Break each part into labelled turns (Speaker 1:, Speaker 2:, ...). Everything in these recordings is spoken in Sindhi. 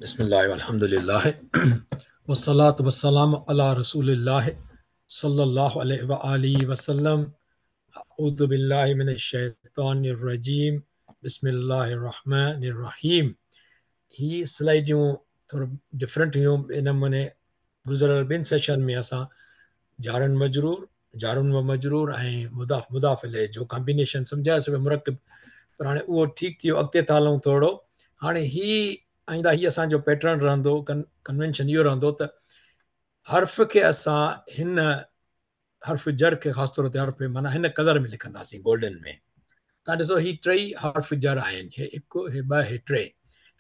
Speaker 1: بسم الله والحمد لله والصلاة والسلام على رسول الله صلى الله عليه وآله وسلم. اعوذ بالله من الشيطان الرجيم. بسم الله الرحمن الرحيم. هي سلائيڊون ٿورو ڊفرنٽ هيون ان نموني. گذريل ٻن سيشن ۾ اسان جارن مجرور، جارن و مجرور ۽ مضاف مضاف اليه جو ڪمبينيشن سمجهايوسين مرڪب، پر هاڻي اهو ٺيڪ ٿي ويو، اڳتي ٿا هلون ٿورو. هاڻي هي آئنده هي اسان جو پيٽرن رهندو، ڪنوينشن اهو رهندو ته حرف کي اسان هن حرف جر کي خاص طور تي حرف معنيٰ هن ڪلر ۾ لکنداسين گولڊن ۾. تان ڏسو هي ٽئي حرف جر آهن، هي هڪ، هي ٻه، هي ٽي،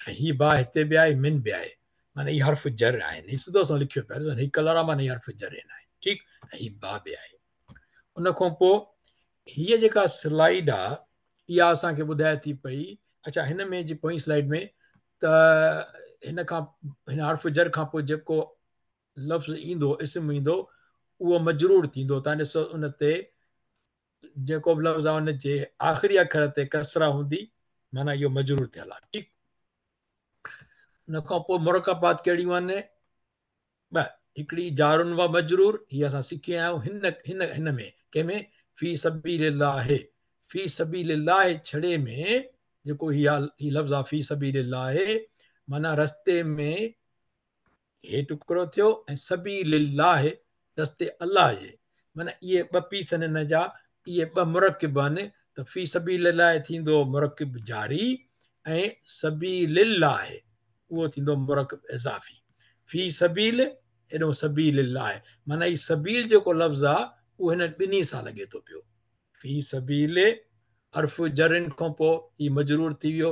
Speaker 1: ۽ هي با هتي به آهي، من به آهي، معنيٰ هي حرف جر آهن. هي سڌو سنئون لکيو پيو آهي، هي ڪلر آهي معنيٰ هي حرف جر آهن، ٺيڪ. ۽ هي با به آهي. ان کان پوء هيء جيڪا سلائيڊ آهي اها اسان کي ٻڌائي ٿي پئي. اڇا هن ۾ جي پوئين سلائيڊ ۾ ته هن کان هن حرف جر کان پوء جيڪو لفظ ايندو، اسم ايندو، اهو مجرور ٿيندو. تان ڏسو ان تي جيڪو به لفظ آهي ان جي آخري اکر تي ڪسره هوندي، معنيٰ اهو مجرور ٿيل آهي، ٺيڪ. ان کان پوء مرڪبات ڪهڙيون آهن؟ ٻه، هڪڙي جارن و مجرور، هي اسان سکي آيا آهيون هن هن هن ۾ ڪنهن ۾ في سبيل الله، في سبيل الله ڇڙي ۾ جيڪو هي هي لفظ آهي في سبيل الله معنيٰ رستي ۾ هي ٽڪرو ٿيو ۽ سبيل الله رستي الله جي، معنيٰ اهي ٻه پيس آهن ان جا، اهي ٻه مرڪب آهن ته في سبيل الله ٿيندو مرڪب جاري ۽ سبيل الله اهو ٿيندو مرڪب اضافي. في سبيل هيڏو سبيل الله معنيٰ هي سبيل جيڪو لفظ آهي اهو هنن ٻنهي سان لڳي ٿو پيو. في سبيل حرف جرن کان پوء هي مجرور ٿي ويو،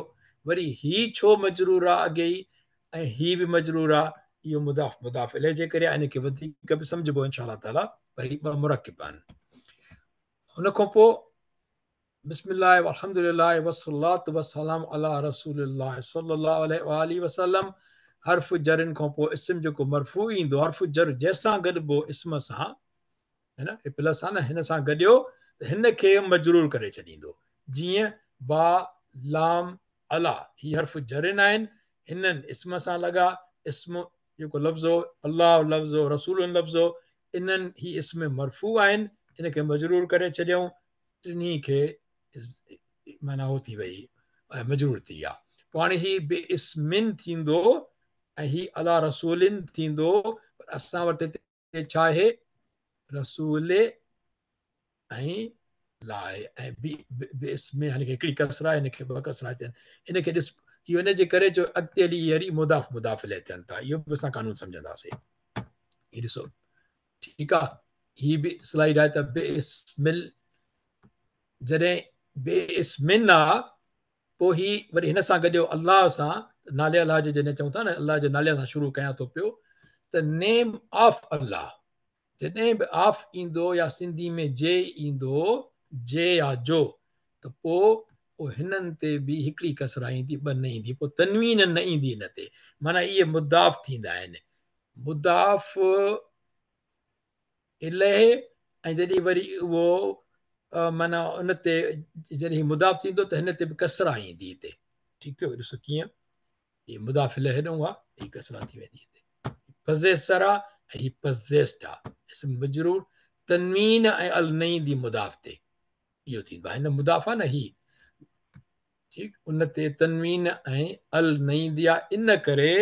Speaker 1: وري هي ڇو مجرور آهي اڳي ئي ۽ هي به مجرور آ، اهو مضاف مضاف اليه جي ڪري آ، ان کي وڌيڪ به سمجهبو انشاء الله تعالي، پر هي ٻه مرڪب آهن. ان کان پوء بسم الله والحمد لله والصلاة والسلام علي رسول الله صلي الله عليه واله وسلم. حرف جرن کان پوء اسم جيڪو مرفوع ايندو، حرف جر جنهن سان گڏبو اسم سان، هي نه هي پلس آ نه، هن سان گڏيو ته هن کي مجرور ڪري ڇڏيندو. جيئن با لام علا هي حرف جرن آهن، هنن اسم سان لڳا، اسم جيڪو لفظ هو، الله لفظ هو، رسول لفظ هو، انهن هي اسم مرفوع آهن، ان کي مجرور ڪري ڇڏيائون، ٽنهي کي معنيٰ هو ٿي وئي مجرور ٿي ويا. پوء هاڻي هي باسمن ٿيندو ۽ هي علا رسولن ٿيندو، پر اسان وٽ هتي ڇا آهي؟ رسول ۽ لاء ۽ باسم، هن کي هڪڙي ڪسره آهي، هن کي ٻه ڪسرا ٿين. ان کي ڏس، اهو ان جي ڪري جو اڳتي هلي اهي وري مضاف مضاف اليه ٿين ٿا. اهو به اسان قانون سمجهنداسين. هي ڏسو، ٺيڪ آ، هي به سلائيڊ آهي ته باسم، جڏهن باسمن آ پوء هي وري هن سان گڏيو الله سان، نالي الله جي جڏهن چئون ٿا نه الله جي نالي سان شروع ڪيان ٿو پيو ته نيم آف الله، جڏهن به آف ايندو يا سنڌي ۾ جي ايندو، جي يا جو، ته پوء هنن تي به هڪڙي ڪسرا ايندي، ٻه نه ايندي، پوء تنوين نه ايندي هن تي، معنيٰ اهي مضاف ٿيندا آهن، مضاف اليه، ۽ جڏهن وري اهو معنيٰ ان تي جڏهن هي مضاف ٿيندو ته هن تي به ڪسرا ايندي هتي، ٺيڪ ٿيو، ڏسو ڪيئن هي مضاف اليه هيڏانهن آ، هي ڪسرا ٿي ويندي هتي، پزيسر آ ۽ هي پزيسٽ آ، اسم مجرور، تنوين ۽ ال نه ايندي مضاف تي، اهو ٿيندو آ هن مضاف آ نه هي، ٺيڪ، ان تي تنوين ۽ ال نه ايندي آ، ان ڪري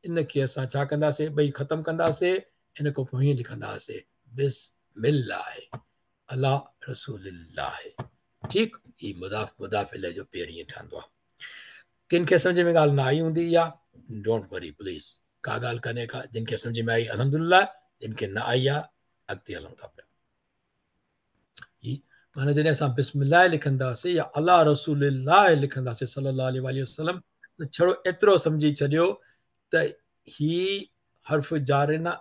Speaker 1: ان کي اسان ڇا ڪنداسين، ٻئي ختم ڪنداسين، ان کان پوء هيئن لکنداسين بسم الله علي رسول الله، ٺيڪ، هي مضاف مضاف اليه جو پير ائين ٺهندو آ. ڪن کي سمجھ ۾ ڳالهه نه آئي هوندي اها، don't وري پليز، ڪا ڳالهه ڪانهي ڪا، جن کي سمجھ ۾ آئي الحمدلله، جن کي نه آئي آ اڳتي هلون ٿا پيا. هي معنيٰ جڏهن اسان بسم الله لکنداسين يا علي رسول الله لکنداسين صلي الله عليه واله وسلم ته ڇڙو ايترو سمجهي ڇڏيو ته هي حرف جارنا،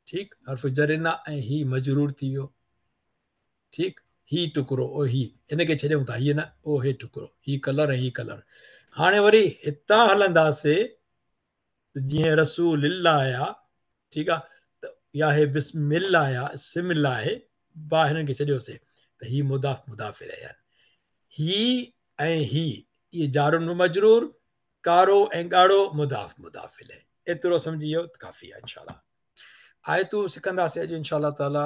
Speaker 1: ٺيڪ، حرف جرنا ۽ هي مجرور ٿي ويو، ٺيڪ، هي ٽڪرو او هي هن کي ڇڏيون ٿا، هي نه او هي ٽڪرو، هي ڪلر ۽ هي ڪلر. هاڻي وري هتان هلنداسي ته جيئن رسول الله آ، ٺيڪ آ، ته يا هي بسم الله آ، سم الله آهي، با هنن کي ڇڏيوسي ته هي مضاف مضاف اليه آهن. هي ۽ هي اهي جار و مجرور، ڪارو ۽ ڳاڙهو مضاف مضاف اليه. ايترو سمجهي ويو ته ڪافي آهي انشاء الله. آيتون سکنداسين اڄ انشاء الله تعالي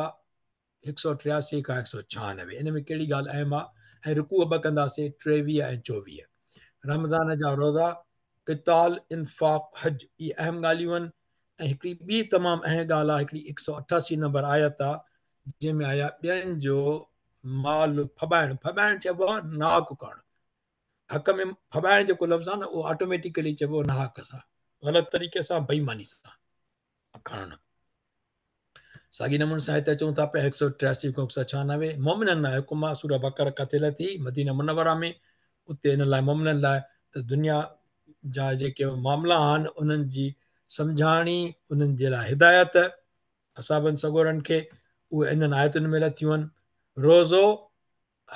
Speaker 1: 183 کان 196. ان ۾ ڪهڙي ڳالهه اهم آهي؟ ۽ رڪوع ٻه ڪنداسين، 23 ۽ 24. رمضان جا روزا، قتال، انفاق، حج، اهي اهم ڳالهيون آهن. ۽ هڪڙي ٻي تمام اهم ڳالهه آهي، هڪڙي 188 نمبر آيت آهي، جنهن ۾ آيا ٻين جو مال ڦٻائڻ. ڦٻائڻ چئبو آهي ناحق ڪرڻ. حق ۾ ڦٻائڻ جيڪو لفظ آهي نه، اهو آٽوميٽيڪلي چئبو ناحق سان، غلط طريقي سان، بي ايماني سان کڻڻ. ساڳي نموني سان هتي اچون ٿا پيا 183 کان 196. مومنن لاء حڪم آهي. سوره بقره ڪٿي لٿي؟ مدينه منوره ۾. اتي ان لاء مومنن لاء ته دنيا جا جيڪي معاملا آهن انهن جي سمجهاڻي، انهن جي لاء هدايت اصحابن سڳورن کي، اهي انهن آيتن ۾ لٿيون آهن. روزو،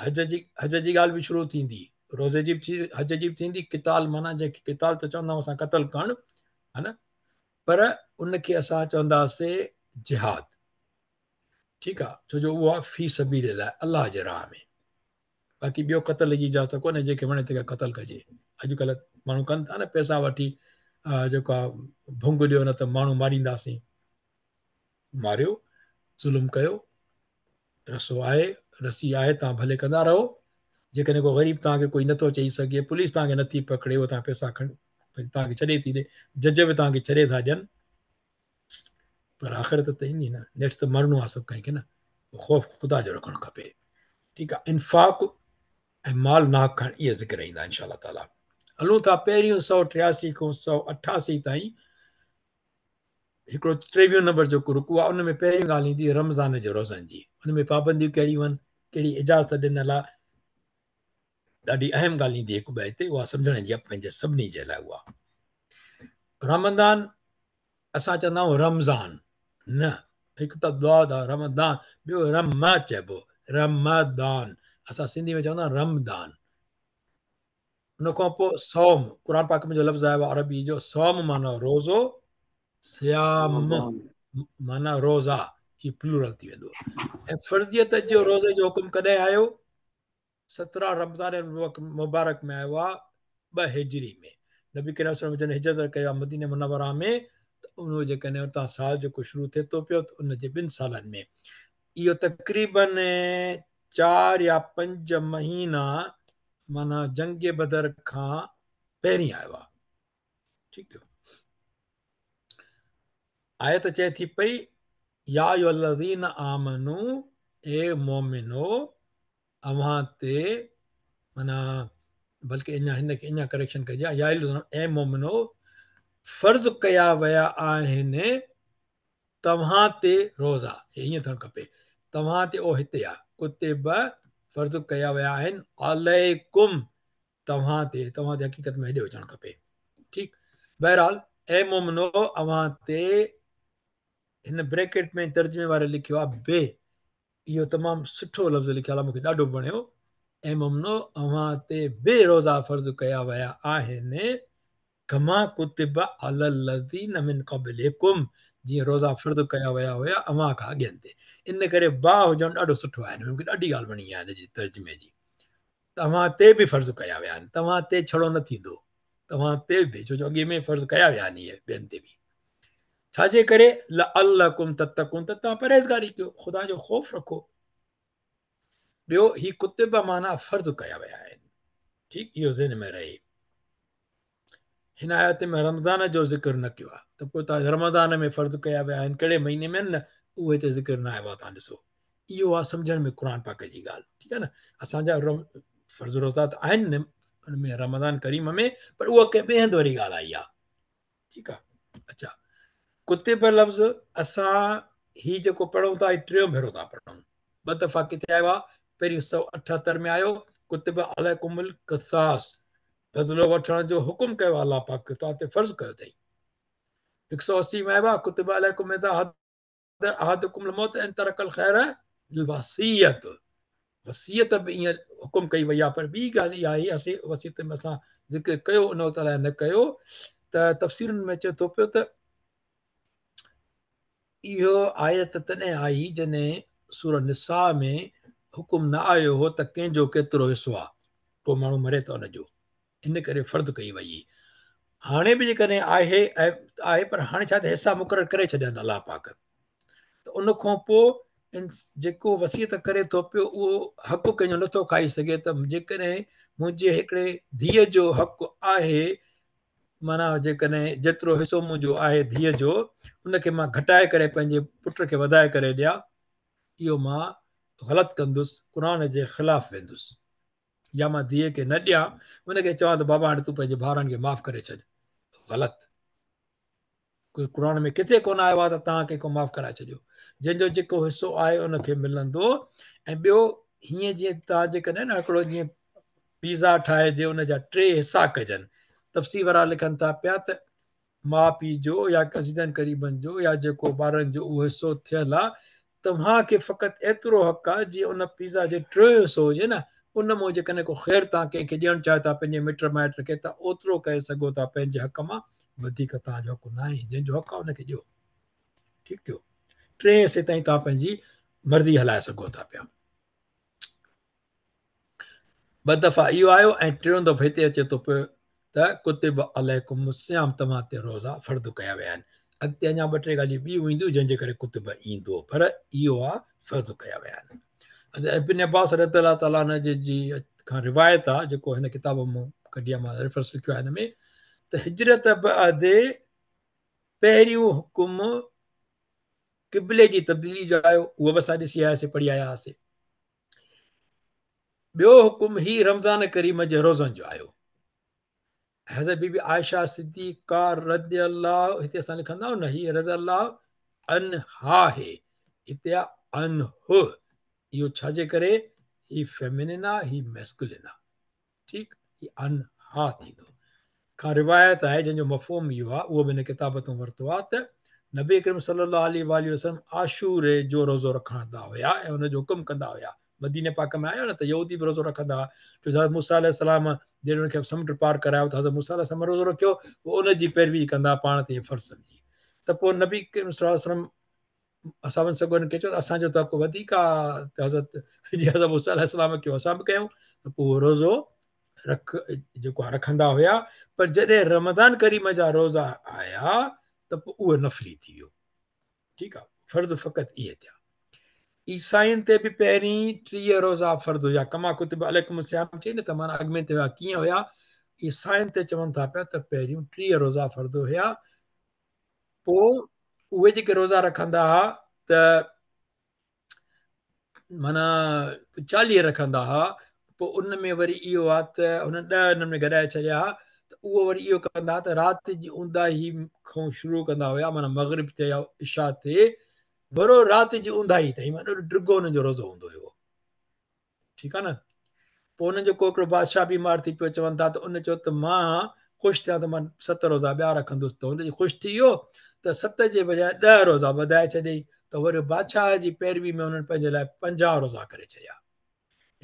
Speaker 1: حج جي، حج جي ڳالهه به شروع ٿيندي، روزي جي به ٿي، حج جي به ٿيندي. قتال معنيٰ جنهن کي قتال ته چوندا آهيون اسان قتل ڪرڻ ها نه، پر ان کي اسان چونداسين جهاد. ٺيڪ آ، ڇو جو اهو آ في سبيل الله، الله جي راهه ۾. باقي ٻيو قتل جي اجازت ڪونهي، جنهن کي وڻي تنهن کي قتل ڪجي. اڄڪلهه ماڻهو ڪن ٿا نه، پئسا وٺي جيڪو آ ڀنگ ڏيو نه ته ماڻهو مارينداسين. ماريو، ظلم ڪيو، رسو آهي، رسي آهي، توهان ڀلي ڪندا رهو. جيڪڏهن ڪو غريب توهان کي ڪوئي نٿو چئي سگهي، پوليس توهان کي نٿي پڪڙي، اهو توهان پئسا کڻي توهان کي ڇڏي ٿي ڏي، جج به توهان کي ڇڏي ٿا ڏين، پر آخرت ته ايندي نه، نيٺ ته مرڻو آهي سڀ ڪنهن کي نه. خوف خدا جو رکڻ کپي. ٺيڪ آهي، انفاق ۽ مال ناحق کائڻ، اهي ذڪر ايندا انشاء الله تعالي. هلون ٿا پهريون 183 کان 188 تائين. هڪڙو 23 نمبر جيڪو رڪوع آهي ان ۾ پهرين ڳالهه ايندي رمضان جي روزن جي، ان ۾ پابنديون ڪهڙيون آهن، ڪهڙي اجازت ڏنل آهي. ڏاڍي اهم ڳالهه ايندي هڪ ٻه هتي، اها سمجهڻ جي آهي پنهنجي سڀني جي لاء. اها رمضان اسان چوندا آهيون رمضان نه، هڪ ته ضاد آهي رمضان، ٻيو رم چئبو رمضان، اسان سنڌي ۾ چوندا آهيون رمضان. ان کان پوء صوم، قرآن پاڪ ۾ جو لفظ آيو آهي عربي جو صوم معنيٰ روزو، صيام معنيٰ روزا، هي پلورل ٿي ويندو. ۽ فرضيت جو روزي جو حڪم ڪڏهن آيو؟ 17 رمضان مبارڪ ۾ آيو آهي، 2 هجري ۾. نبي ڪريم صلي الله عليه وسلم جڏهن هجرت ڪئي آهي مدينه منوره ۾ ته ان جيڪڏهن اتان سال جيڪو شروع ٿئي ٿو پيو ته ان جي 2 سالن ۾ اهو تقريبن 4 يا 5 مهينا معنيٰ جنگ بدر کان پهرين آيو آهي. ٺيڪ ٿيو. آيت چئي ٿي پئي يا ايها الذين آمنو، اي مومنو، اوهان تي معنيٰ بلڪه اڃا هن کي اڃا ڪريڪشن ڪجي، يا ايها الذين اي مومنو، فرض ڪيا ويا آهن توهان تي روزا. هي ائين ٿيڻ کپي، توهان تي او هتي آ، ڪتب فرض ڪيا ويا آهن، عليڪم توهان تي، توهان تي حقيقت ۾ هيڏي هجڻ کپي. ٺيڪ، بهرحال اي مومنو اوهان تي، هن بريڪيٽ ۾ ترجمي واري لکيو آ بي، اهو تمام سٺو لفظ لکيل آ، مون کي ڏاڍو وڻيو. اي مومنو اوهان تي به روزا فرض ڪيا ويا آهن، ڪما ڪتب علی الذين من قبلڪم، جيئن روزا فرض ڪيا ويا هيا اوهان کان اڳين تي. ان ڪري با هجڻ ڏاڍو سٺو آهي. مون کي ڏاڍي ڳالهه وڻي آهي هن جي ترجمي جي. توهان تي به فرض ڪيا ويا آهن، توهان تي ڇڙو نه ٿيندو، توهان تي به، ڇو جو اڳي ۾ فرض ڪيا ويا آهن اهي ٻين تي به. ڇا جي ڪري؟ لعلڪم تتقون، ته توهان پرهيزگاري ڪيو، خدا جو خوف رکو. ٻيو هي ڪتب معنيٰ فرض ڪيا ويا آهن. ٺيڪ، اهو ذهن ۾ رهي. هن آيت ۾ رمضان جو ذڪر نه ڪيو آهي ته پوء توهان رمضان ۾ فرض ڪيا ويا آهن ڪهڙي مهيني ۾ نه، اهو هتي ذڪر نه آيو آهي. توهان ڏسو اهو آهي سمجهڻ ۾ قرآن پاڪ جي ڳالهه. ٺيڪ آهي نه، اسان جا فرض روزا ته آهن نه ان ۾ رمضان ڪريم ۾، پر اها ڪنهن ٻئي هنڌ وري ڳالهه آئي آهي. ٺيڪ آهي. اچھا، ڪتب لفظ اسان هي جيڪو پڙهون ٿا هي ٽيون ڀيرو ٿا پڙهون. ٻه دفعا ڪٿي آيو آهي؟ پهريون 178 ۾ آيو، ڪتب عليڪم القصاص، بدلو وٺڻ جو حڪم ڪيو الله پاڪ، توهان تي فرض ڪيو اٿئي. 180 ۾ آيو آهي، ڪتب عليڪم اذا حضر احدڪم الموت ان ترڪ الخير الوصيت، وصيت به ائين حڪم ڪئي وئي آهي. پر ٻي ڳالهه اها آهي، اسين وصيت ۾ اسان ذڪر ڪيو ان وقت الائي نه ڪيو، ته تفسيرن ۾ اچي ٿو پيو ته اهو آيت تڏهن آئي جڏهن سورة نساء ۾ حڪم نه آيو هو ته ڪنهن جو ڪيترو حصو آهي، ڪو ماڻهو مري ته ان جو، ان ڪري فرض ڪئي وئي. هاڻي به جيڪڏهن آهي آهي پر هاڻي ڇا ته حصا مقرر ڪري ڇڏيا آهن الله پاڪ ته ان کان پوء جيڪو وصيت ڪري ٿو پيو اهو حق ڪنهن جو نٿو کائي سگهي ته جيڪڏهن منهنجي هڪڙي ڌيء جو حق آهي معنيٰ جيڪڏهن جيترو حصو منهنجو آهي ڌيء جو ان کي مان گهٽائي ڪري پنهنجي پٽ کي وڌائي ڪري ڏيان اهو مان غلط ڪندس قرآن جي خلاف ويندس يا مان ڌيء کي نه ڏيان، ان کي چوان ته بابا هاڻي تون پنهنجي ڀائرن کي معاف ڪري ڇڏ. غلط. قرآن ۾ ڪٿي ڪونه آيو آهي ته توهان ڪنهن کان معاف ڪرائي ڇڏيو. جنهن جو جيڪو حصو آهي ان کي ملندو ۽ ٻيو هيئن جيئن توهان جيڪڏهن نه هڪڙو جيئن پيزا ٺاهجي ان جا ٽي حصا ڪجن. تفسير وارا لکن ٿا پيا ته ماء پيء جو يا عزيزن قريبن جو يا جيڪو ٻارن جو اهو حصو ٿيل آ، توهان کي فقط ايترو حق آ جيئن ان پيزا جي ٽيون حصو هجي نه، ان مان جيڪڏهن ڪو خير توهان ڪنهن کي ڏيڻ چاهيو ٿا پنهنجي مٽ مائٽ کي ته اوترو ڪري سگهو ٿا پنهنجي حق مان، وڌيڪ توهان جو حق ناهي، جنهن جو حق آ ان کي ڏيو. ٺيڪ ٿيو. ٽئين حصي تائين توهان پنهنجي مرضي هلائي سگهو ٿا پيا. ٻه دفعا اهو آيو ۽ ٽيون دفعو هتي اچي ٿو پيو ته ڪتب عليڪم الصيام توهان تي روزا فرض ڪيا ويا آهن. اڳتي اڃا ٻه ٽي ڳالهيون ٻيون اينديون جنهن جي ڪري ڪتب ايندو پر اهو آ فرض ڪيا ويا آهن. حضرت ابن عباس رضي الله تعالٰي عنه جي جي کان روايت آ جيڪو هن ڪتاب مون ڪڍي آ مان ريفرنس لکيو آهي هن ۾ ته هجرت بعد پهريون حڪم قبلي جي تبديلي جو آيو اهو به اسان ڏسي آياسي پڙهي آيا هئاسي. ٻيو حڪم هي رمضان ڪريم جي روزن جو آيو. حضرت بي بي عائشه صديقه رضي الله هتي اسان لکندا آهيون نه هي رضي الله عنها هي هتي عنه اهو ڇا جي ڪري هي فيمنن آ هي ميسڪولين آ ٺيڪ هي عنها ٿيندو. کان روايت آهي جنهن جو مفهوم اهو آهي اهو به هن ڪتاب تون ورتو آهي ته نبي اڪرم صلي الله عليه واٰله وسلم عاشوري جو روزو رکندا هيا ۽ ان جو حڪم ڪندا هيا مديني پاڪ ۾ آيو نه ته يهودي به روزو رکندا هئا جو حضرت موسيٰ عليه السلام جڏهن ان کي سمنڊ پار ڪرايو ته حضرت موسيٰ عليه السلام روزو رکيو پوء ان جي پيروي ڪندا پاڻ تي فرض سمجهي ته پوء نبي ڪريم صلي الله عليه وسلم اصحابن سڳورن کي چيو ته اسان جو ته حق وڌيڪ آ ته حضرت جي حضرت موسيٰ عليه السلام ڪيو اسان به ڪيون ته پوء اهو روزو رک جيڪو رکندا هيا پر جڏهن رمضان ڪريم جا روزا آيا ته پوء اهو نفلي ٿي ويو ٺيڪ آ فرض فقط اهي ٿيا عيسائين تي به پهرين 30 روزا فرض هيا ڪما ڪتب عليڪم الصيام چئي نه ته معنيٰ اڳ ۾ ته هيا ڪيئن هيا عيسائين تي چون ٿا پيا ته پهريون 30 روزا فرض هيا پوء اهي جيڪي روزا رکندا ها ته معنيٰ 40 رکندا ها پوء ان ۾ وري اهو آ ته هنن 10 انهن ۾ گڏائي ڇڏيا ها ته اهو وري اهو ڪندا ها ته رات جي اونداهي کان شروع ڪندا هيا معنيٰ مغرب ٿئي يا عشاء ٿئي ورو رات جي اونداهي تائين معنيٰ ڏاڍو ڊگهو انهن جو روزو هوندو هيو ٺيڪ آ نه پوء انهن جو ڪو هڪڙو بادشاهه بيمار ٿي پيو چون ٿا ته ان چيو ته مان خوش ٿيان ته مان ست روزا ٻيا رکندس ته هن جي خوش ٿي ويو ته ست جي بجاء 10 روزا وڌائي ڇڏيائين ته وري بادشاهه جي پيروي ۾ انهن پنهنجي لاء 50 روزا ڪري ڇڏيا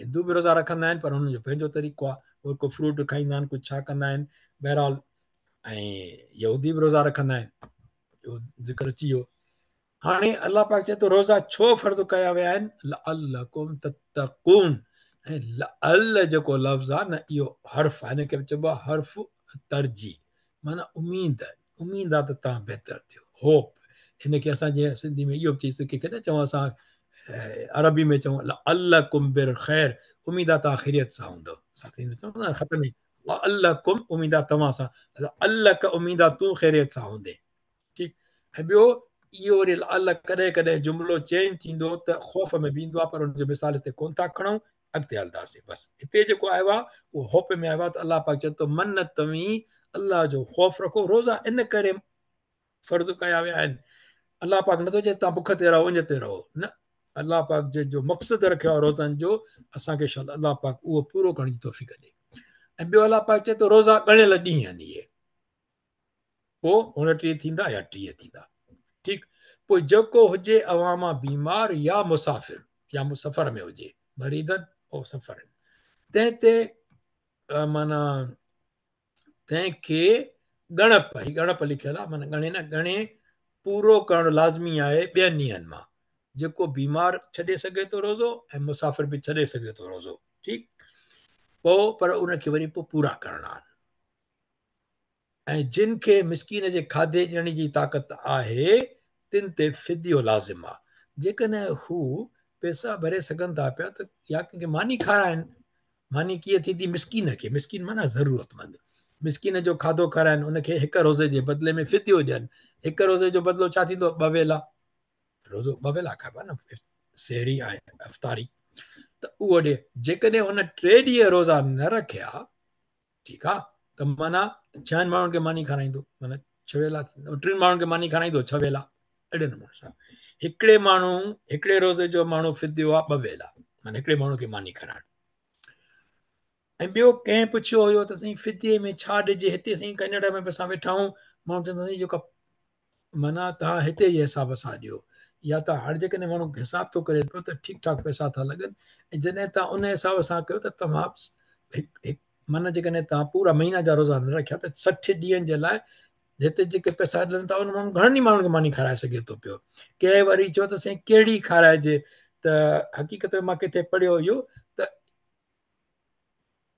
Speaker 1: هندو به روزا رکندا آهن پر انهن جو پنهنجو طريقو آهي اهي ڪو فروٽ کائيندا آهن ڪجهه ڇا ڪندا آهن بهرحال ۽ يهودي به روزا رکندا آهن اهو ذڪر اچي ويو هاڻي الله پاڪ چئي ٿو روزا ڇو فرض ڪيا ويا آهن لعلکم تتقون ۽ لعل جيڪو لفظ آهي نه اهو حرف آهي هن کي چئبو آهي حرف ترجي معنيٰ اميد اميد آهي ته توهان بهتر ٿيو هوپ هن کي اسان جي سنڌي ۾ اهو به چئي سگهي ڪي نه چئون اسان عربي ۾ چئون لعلکم بالخير اميد آهي توهان خيريت سان هوندو اسان سنڌي ۾ چئون نه خط ۾ لعلکم اميد آهي توهان سان لعلک اميد آهي تون خيريت سان هوندين ٺيڪ ۽ ٻيو اهو وري لعل ڪڏهن ڪڏهن جملو چينج ٿيندو ته خوف ۾ به ايندو آهي پر ان جو مثال هتي ڪون ٿا کڻون اڳتي هلنداسين بس هتي جيڪو آيو آهي اهو هوپ ۾ آيو آهي ته الله پاڪ چئي ٿو من توهين الله جو خوف رکو روزا ان ڪري فرض ڪيا ويا آهن الله پاڪ نٿو چئي توهان بک تي رهو اڃ تي رهو نه الله پاڪ جنهن جو مقصد رکيو آهي روزن جو اسان کي شال الله پاڪ اهو پورو ڪرڻ جي توفيق ڏي ۽ ٻيو الله پاڪ چئي ٿو روزا ڳڻيل ڏينهن آهن اهي پوء 29 ٿيندا يا 30 ٿيندا ٺيڪ پوء جيڪو هجي اوهان مان بيمار يا مسافر يا سفر ۾ هجي مريضن او سفر تنهن تي معنيٰ تنهن کي ڳڻپ هي ڳڻپ لکيل آهي معنيٰ ڳڻي نه ڳڻي پورو ڪرڻ لازمي آهي ٻين ڏينهن مان جيڪو بيمار ڇڏي سگهي ٿو روزو ۽ مسافر به ڇڏي سگهي ٿو روزو ٺيڪ پوء پر ان کي وري پوء پورا ڪرڻا آهن. ۽ جن کي مسڪين جي کاڌي ڏيڻ جي طاقت آهي تن تي فديو لازم آ. جيڪڏهن هو پئسا ڀري سگهن ٿا پيا ته يا ڪنهن کي ماني کارائن. ماني ڪيئن ٿيندي؟ مسڪين کي، مسڪين معنيٰ ضرورتمند، مسڪين جو کاڌو کارائن، ان کي هڪ روزي جي بدلي ۾ فديو ڏين. هڪ روزي جو بدلو ڇا ٿيندو؟ ٻه ويلا. روزو ٻه ويلا کائبو آهي نه، سحري ۽ افطاري. ته اهو ڏي. جيڪڏهن هن ٽي ڏينهن روزا نه رکيا، ٺيڪ آ ته معنيٰ ڇهن ماڻهن کي ماني کارائيندو، معنيٰ ڇهه ويلا ٿيندا، ٽن ماڻهن کي ماني کارائيندو ڇهه ويلا. اهڙي نموني سان هڪڙي ماڻهو هڪڙي روزي جو ماڻهو فديو آ ٻه ويلا، معنيٰ هڪڙي ماڻهو کي ماني کارائڻ. ۽ ٻيو ڪنهن پڇيو هيو ته سائين فديي ۾ ڇا ڏجي؟ هتي سائين ڪينيڊا ۾ به اسان ويٺا آهيون، ماڻهو چوندا سائين جيڪا معنيٰ توهان هتي جي حساب سان ڏيو يا ته هاڻي جيڪڏهن ماڻهو حساب ٿو ڪري پيو ته ٺيڪ ٺاڪ پئسا ٿا لڳن ۽ جڏهن توهان ان حساب سان ڪيو ته توهان هڪ معنيٰ جيڪڏهن توهان پورا مهينا جا روزا نه رکيا ته 60 ڏينهن جي لاء هتي جيڪي پئسا ڏين ٿا ان ماڻهو گهڻن ئي ماڻهن کي ماني کارائي سگهي ٿو پيو. ڪنهن وري چيو ته سائين ڪهڙي کارائجي ته حقيقت ۾ مان ڪٿي پڙهيو اهو ته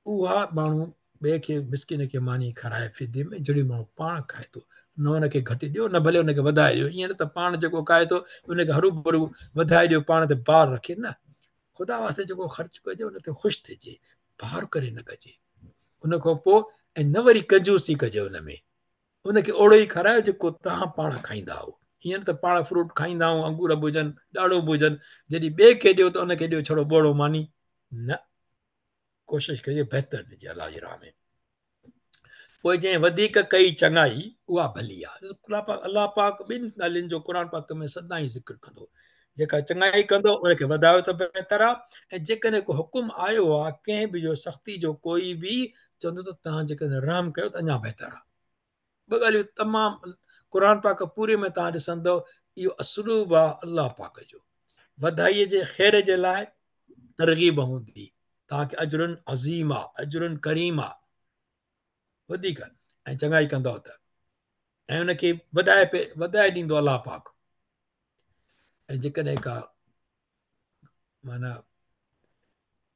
Speaker 1: اها ماڻهو ٻئي کي مسڪين کي ماني کارائي فديي ۾ جهڙي ماڻهو پاڻ کائي ٿو، نه ان کي گهٽ ڏيو نه ڀلي ان کي وڌائي ڏيو. ائين نه ته پاڻ جيڪو کائي ٿو ان کي هرو ڀرو وڌائي ڏيو، پاڻ تي بار رکي نه. خدا واسطي جيڪو خرچ ڪجي ان تي خوش ٿجي، بار ڪري نه ڪجي. ان کان پوء ۽ نه وري ڪنجوسي ڪجي ان ۾، ان کي اوڙو ئي کارايو جيڪو توهان پاڻ کائيندا آهيو. ائين نه ته پاڻ فروٽ کائيندا آهيون، انگور به هجن، ڏاڙهون به هجن، جڏهن ٻئي کي ڏيو ته ان کي ڏيو ڇڙو ٻوڙو ماني، نه. ڪوشش ڪجي بهتر ڏجي الله جي راهه ۾. پوء جنهن وڌيڪ ڪئي چڱائي اها ڀلي آهي. الله پاڪ الله پاڪ ٻن ڳالهين جو قرآن پاڪ ۾ سدائين ذڪر ڪندو، جيڪا چڱائي ڪندو ان کي وڌايو ته بهتر آهي، ۽ جيڪڏهن ڪو حڪم آيو آهي ڪنهن به جو سختي جو ڪوئي به چوندو ته توهان جيڪڏهن رحم ڪيو ته اڃا بهتر آهي. ٻه ڳالهيون تمام قرآن پاڪ پوري ۾ توهان ڏسندو اهو اسلوب آهي الله پاڪ جو. وڌائي جي خير جي لاء ترغيب هوندي توهان کي اجر عظيم آ، اجر ڪريم آ، وڌيڪ ۽ چڱائي ڪندؤ ته ۽ ان کي وڌائي وڌائي ڏيندو الله پاڪ. ۽ جيڪڏهن ڪا معنيٰ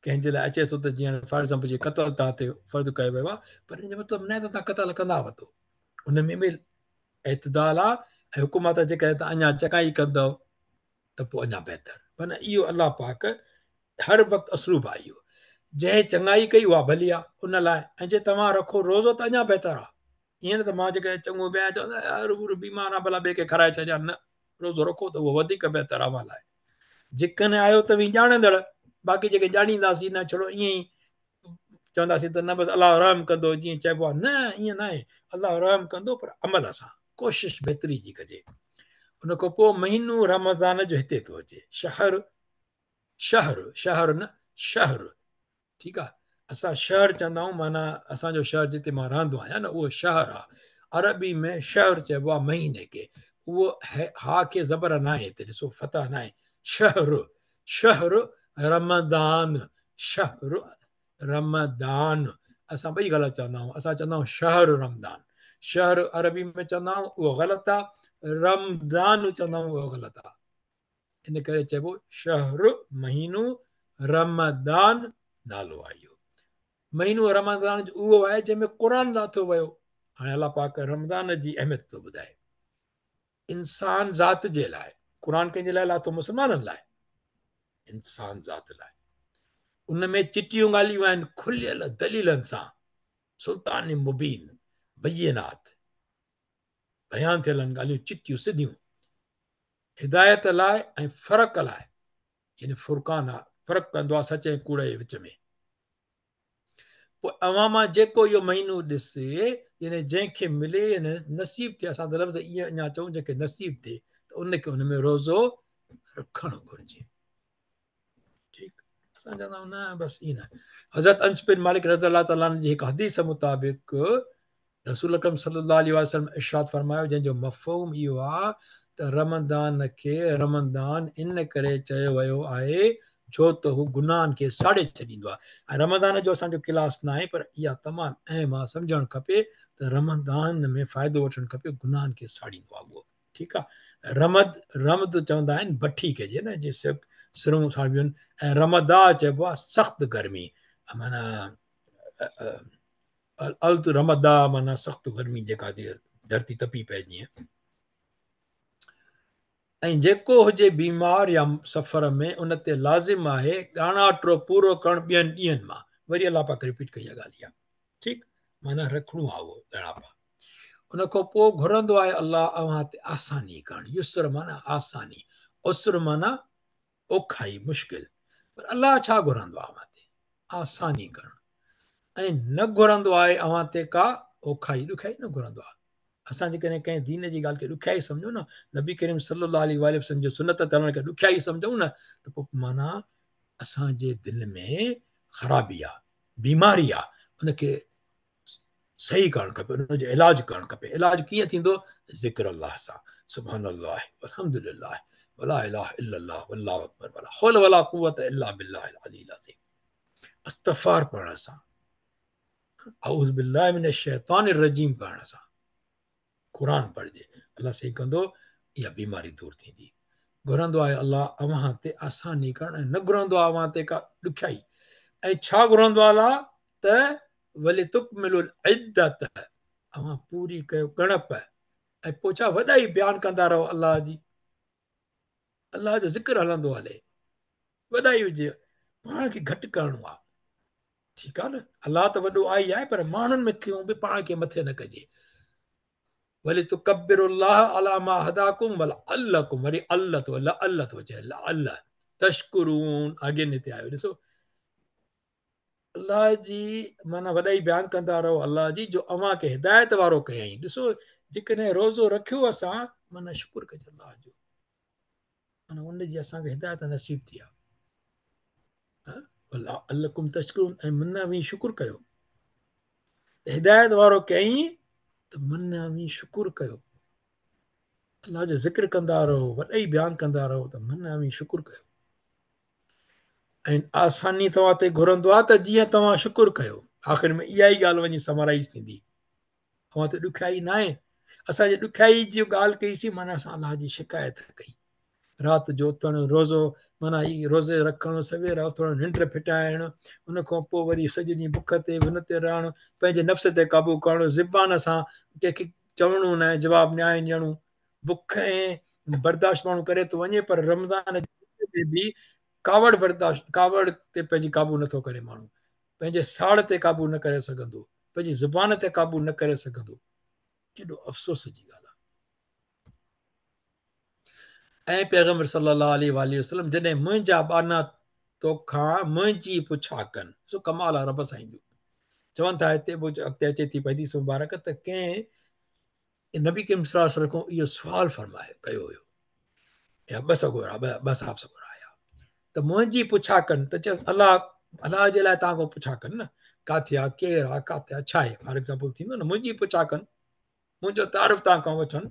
Speaker 1: ڪنهن جي لاء اچي ٿو ته جيئن فار ايگزامپل جي قتل توهان تي فرض ڪيو ويو آهي، پر ان جو مطلب نه آهي ته توهان قتل ڪندا وتو، ان ۾ به اعتدال آهي ۽ حڪم آهي ته جيڪڏهن توهان اڃا چڱائي ڪندؤ ته پوء اڃا بهتر. معنيٰ اهو الله پاڪ هر وقت اسلوب آهي اهو، جنهن چڱائي ڪئي اها ڀلي آهي ان لاء، ۽ جي توهان رکو روزو ته اڃا بهتر آهي. ائين نه ته مان جيڪڏهن چڱو به آهيان چوندا يار هو بيمار آهي ڀلا ٻئي کي کارائي ڇڏيان، نه، روزو رکو ته اهو وڌيڪ بهتر آهي اوهان لاء. جيڪڏهن آهيو توهين ڄاڻندڙ، باقي جيڪي ڄاڻينداسين نه ڇڙو ائين ئي چونداسين ته نه بس الله رحم ڪندو جيئن چئبو آهي، نه ائين نه آهي، الله رحم ڪندو پر عمل سان ڪوشش بهتري جي ڪجي. ان کان پوء مهينو رمضان جو هتي ٿو اچي، شهر شهر شهر نه شهر، ٺيڪ آ، اسان شهر چوندا آهيون معنيٰ اسان جو شهر جتي مان رهندو آهيان نه اهو شهر آ. عربي ۾ شهر چئبو آ مهيني کي، اهو ها کي زبر ناهي هتي ڏسو فتح ناهي، شهر شهر رمضان شهر رمضان اسان ٻئي غلط چوندا آهيون، اسان چوندا آهيون شهر رمضان، شهر عربي ۾ چوندا آهيون اهو غلط آ، رمضان چوندا آهيون اهو غلط آ. ان ڪري چئبو شهر مهينو رمضان نالو آهي. اهو مهينو رمضان جو اهو آهي جنهن ۾ قرآن لاٿو ويو. هاڻي الله پاڪ رمضان جي اهميت ٿو ٻڌائي انسان ذات جي لاء. قرآن ڪنهن جي لاء لاٿو؟ مسلمانن لاء، انسان ذات لاء. ان ۾ چٽيون ڳالهيون آهن کليل دليلن سان، سلطان مبين، بينات، بيان ٿيل آهن ڳالهيون چٽيون سڌيون، هدايت لاء ۽ فرق لاء، يعني فرقان آ، فرق ڪندو آ سچ ۽ ڪوڙ جي وچ ۾. پوء اوهان مان جيڪو اهو مهينو ڏسي، يعني جنهن کي ملي يعني نصيب ٿئي، اسان ته لفظ ائين اڃا چئون جنهن کي نصيب ٿئي ته ان کي ان ۾ روزو رکڻ گهرجي. ٺيڪ، اسان چوندا آهيون نه بس ائين نه. حضرت انس بن مالڪ رضي الله تعالٰي عنه جي هڪ حديث مطابق رسول اڪرم صلي الله عليه وسلم ارشاد فرمايو، جنهن جو مفهوم اهو آهي ته رمضان کي رمضان ان ڪري چيو ويو آهي ڇو ته هو گناهن کي ساڙي ڇڏيندو آهي. ۽ رمضان جو اسان جو ڪلاس ناهي پر اها تمام اهم آهي، سمجهڻ کپي ته رمضان ۾ فائدو وٺڻ کپي، گناهن کي ساڙيندو آهي اهو. ٺيڪ آهي، رمد رمد چوندا آهن بٺي کي جي نه جي سرون ساڙبيون آهن، ۽ رمدا چئبو آهي سخت گرمي، معنيٰ الارض رمدا معنيٰ سخت گرمي جيڪا ٿي ڌرتي تپي پئي جيئن. ۽ جيڪو هجي بيمار يا سفر ۾ ان تي لازم آهي ڳاڻاٽو پورو ڪرڻ ٻين ڏينهن مان. وري الله پاڪ رپيٽ ڪئي اها ڳالهه اها ٺيڪ معنيٰ رکڻو آهي اهو ڳاڻاپا. ان کان پوء گهرندو آهي الله اوهان تي آساني ڪرڻ. يسر معنيٰ آساني، عسر معنيٰ اوکائي، مشڪل. پر الله ڇا گهرندو آهي اوهان تي؟ آساني ڪرڻ. ۽ نه گهرندو آهي اوهان تي ڪا اوکائي، ڏکيائي نه گهرندو آهي. اسان جيڪڏهن ڪنهن دين جي ڳالهه کي ڏکيائي سمجهون نه، نبي ڪريم صلي الله عليه واٰله وسلم جي سنت تي هلڻ کي ڏکيائي سمجهون نه ته پوء معنيٰ اسان جي دل ۾ خرابي آهي، بيماري آهي، ان کي صحيح ڪرڻ کپي، ان جو علاج ڪرڻ کپي. علاج ڪيئن ٿيندو؟ ذڪر الله سان، سبحان الله والحمد لله ولا اله الا الله والله اڪبر ولا حول ولا قوت الا بالله العلي العظيم، استغفار پڙهڻ سان، اعوذ بالله من الشيطان الرجيم پڙهڻ سان، قرآن پڙهجي، الله سائين ڪندو اها بيماري دور ٿيندي. گهرندو آهي الله اوهان تي آساني ڪرڻ ۽ نه گهرندو آهي اوهان تي ڪا ڏکيائي. ۽ ڇا گهرندو آهي الله ته ولتڪملوا العدة اوهان پوري ڪيو ڳڻپ ۽ پوء ڇا وڏائي بيان ڪندا رهو الله جي. الله جو ذڪر هلندو هلي، وڏائي هجي، پاڻ کي گهٽ ڪرڻو آهي. ٺيڪ آهي نه، الله ته وڏو آهي ئي آهي، پر ماڻهن ۾ ڪيون به پاڻ کي مٿي نه ڪجي. ولتڪبروا الله علي ما هداڪم ولعلڪم، وري ال ٿو، لعل ٿو اچي، لعل تشڪرون، اگين هتي آيو ڏسو الله جي معنيٰ وڏائي بيان ڪندا رهو الله جي جو اوهان کي هدايت وارو ڪيائين. ڏسو جيڪڏهن روزو رکيو اسان معنيٰ شڪر ڪجي الله جو، معنيٰ ان جي اسان کي هدايت نصيب ٿي آهي. ولعلڪم تشڪرون، ۽ من اوهين شڪر ڪيو ته هدايت وارو ڪيائين ته من اوهين شڪر ڪيو. الله جو ذڪر ڪندا رهو، وڏائي بيان ڪندا رهو ته من اوهين شڪر ڪيو. ۽ آساني توهان تي گهرندو آهي ته جيئن توهان شڪر ڪيو. آخر ۾ اها ئي ڳالهه وڃي سمرائيز ٿيندي. اوهان تي ڏکيائي ناهي. اسان جي ڏکيائي جي ڳالهه ڪئي سي معنيٰ اسان الله جي شڪايت ڪئي. رات جو اٿڻ، روزو معنيٰ هي روزي رکڻ، سوير اٿڻ، ننڊ ڦٽائڻ، ان کان پوء وري سڄو ڏينهن بک تي ان تي رهڻ، پنهنجي نفس تي قابو ڪرڻ، زبان سان ڪنهن کي چوڻو ناهي، جواب ناهي ڏيڻو. بک ۽ برداشت ماڻهو ڪري ٿو وڃي پر رمضان جي تي به ڪاوڙ برداشت، ڪاوڙ تي پنهنجي قابو نٿو ڪري ماڻهو، پنهنجي ساڙ تي قابو نه ڪري سگهندو، پنهنجي زبان تي قابو نه ڪري سگهندو. ڪيڏو افسوس جي ڳالهه آهي. اي پيغمبر صلي الله عليه واٰله وسلم جڏهن منهنجا ٻانها توکان منهنجي پڇا ڪن. سو ڪمال آهي رب سائين جو. چون ٿا هتي به اڳتي اچي ٿي حديث مبارڪ ته ڪنهن نبي ڪريم صلي الله عليه وسلم کان اهو سوال فرمايو ڪيو هيو يا ٻه سڳورا ٻه صاحب سڳورا آيا ته منهنجي پڇا ڪن ته چيو الله الله جي لاء توهان کان پڇا ڪن نه ڪاٿي آ ڪير آ ڪاٿي آ ڇا آهي فار ايگزامپل ٿيندو نه منهنجي پڇا ڪن منهنجو تعارف توهان کان وٺن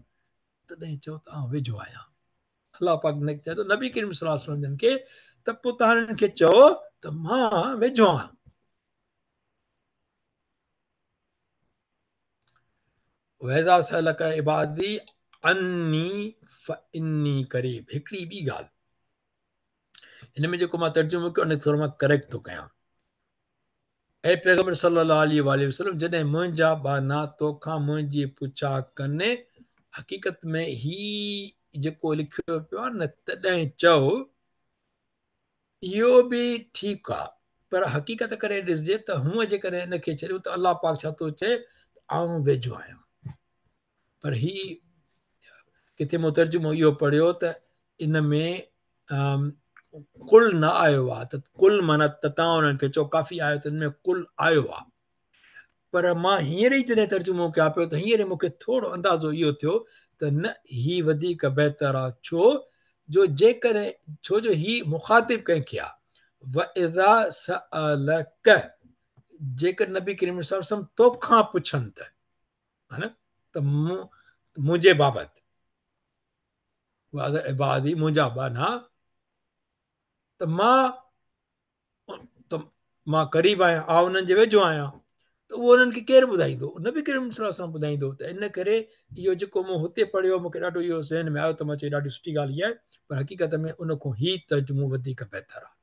Speaker 1: تڏهن چئو ته آئون ويجهو آهيان الله پاڪ نے چيو ته نبي ڪريم صلي الله عليه وسلم جن کي ته پوء توهان کي چئو ته مان ويجهو آهيان واذا سألک عبادي عني فاني قريب هڪڙي ٻي ڳالهه هن ۾ جيڪو مان ترجمو ڪيو ان کي ٿورو مان ڪريڪٽ ٿو ڪيان. اي پيغمبر صلي الله عليه واٰله وسلم جڏهن منهنجا ٻانها توکان منهنجي پڇا ڪن، حقيقت ۾ هي جيڪو لکيو پيو آهي نه، تڏهن چئو، اهو به ٺيڪ آ پر حقيقت ڪري ڏسجي ته هونء جيڪڏهن ان کي ڇڏيون ته الله پاڪ ڇا ٿو چئي ته آئون ويجهو آهيان. پر هي ڪٿي مون ترجمو اهو پڙهيو ته ان ۾ قل نه آيو آ ته قل معنيٰ ته توهان انهن کي چئو ڪافي آيو ته ان ۾ قل آيو آ پر مان هينئر ئي جڏهن ترجمو ڪيان پيو ته هينئر مون کي ٿورو اندازو اهو ٿيو ته نه هي وڌيڪ بهتر آ ڇو جو جيڪڏهن ڇو جو هي مخاطب ڪنهن کي آ واذا سألک جيڪڏهن نبي ڪريم صلي الله عليه وسلم توکان پڇن ته ها نه ته منهنجي بابت عبادي منهنجا ٻانها ته مان ته مان قريب آهيان آء انهن جي ويجهو آهيان ته اهو انهن کي ڪير ٻڌائيندو نبي ڪريم صلي الله عليه وسلم ٻڌائيندو ته ان ڪري اهو جيڪو مون هتي پڙهيو مون کي ڏاڍو اهو ذهن ۾ آيو ته مان چيو ڏاڍي سٺي ڳالهه اها آهي پر حقيقت ۾ ان کان هي ترجمو وڌيڪ بهتر آهي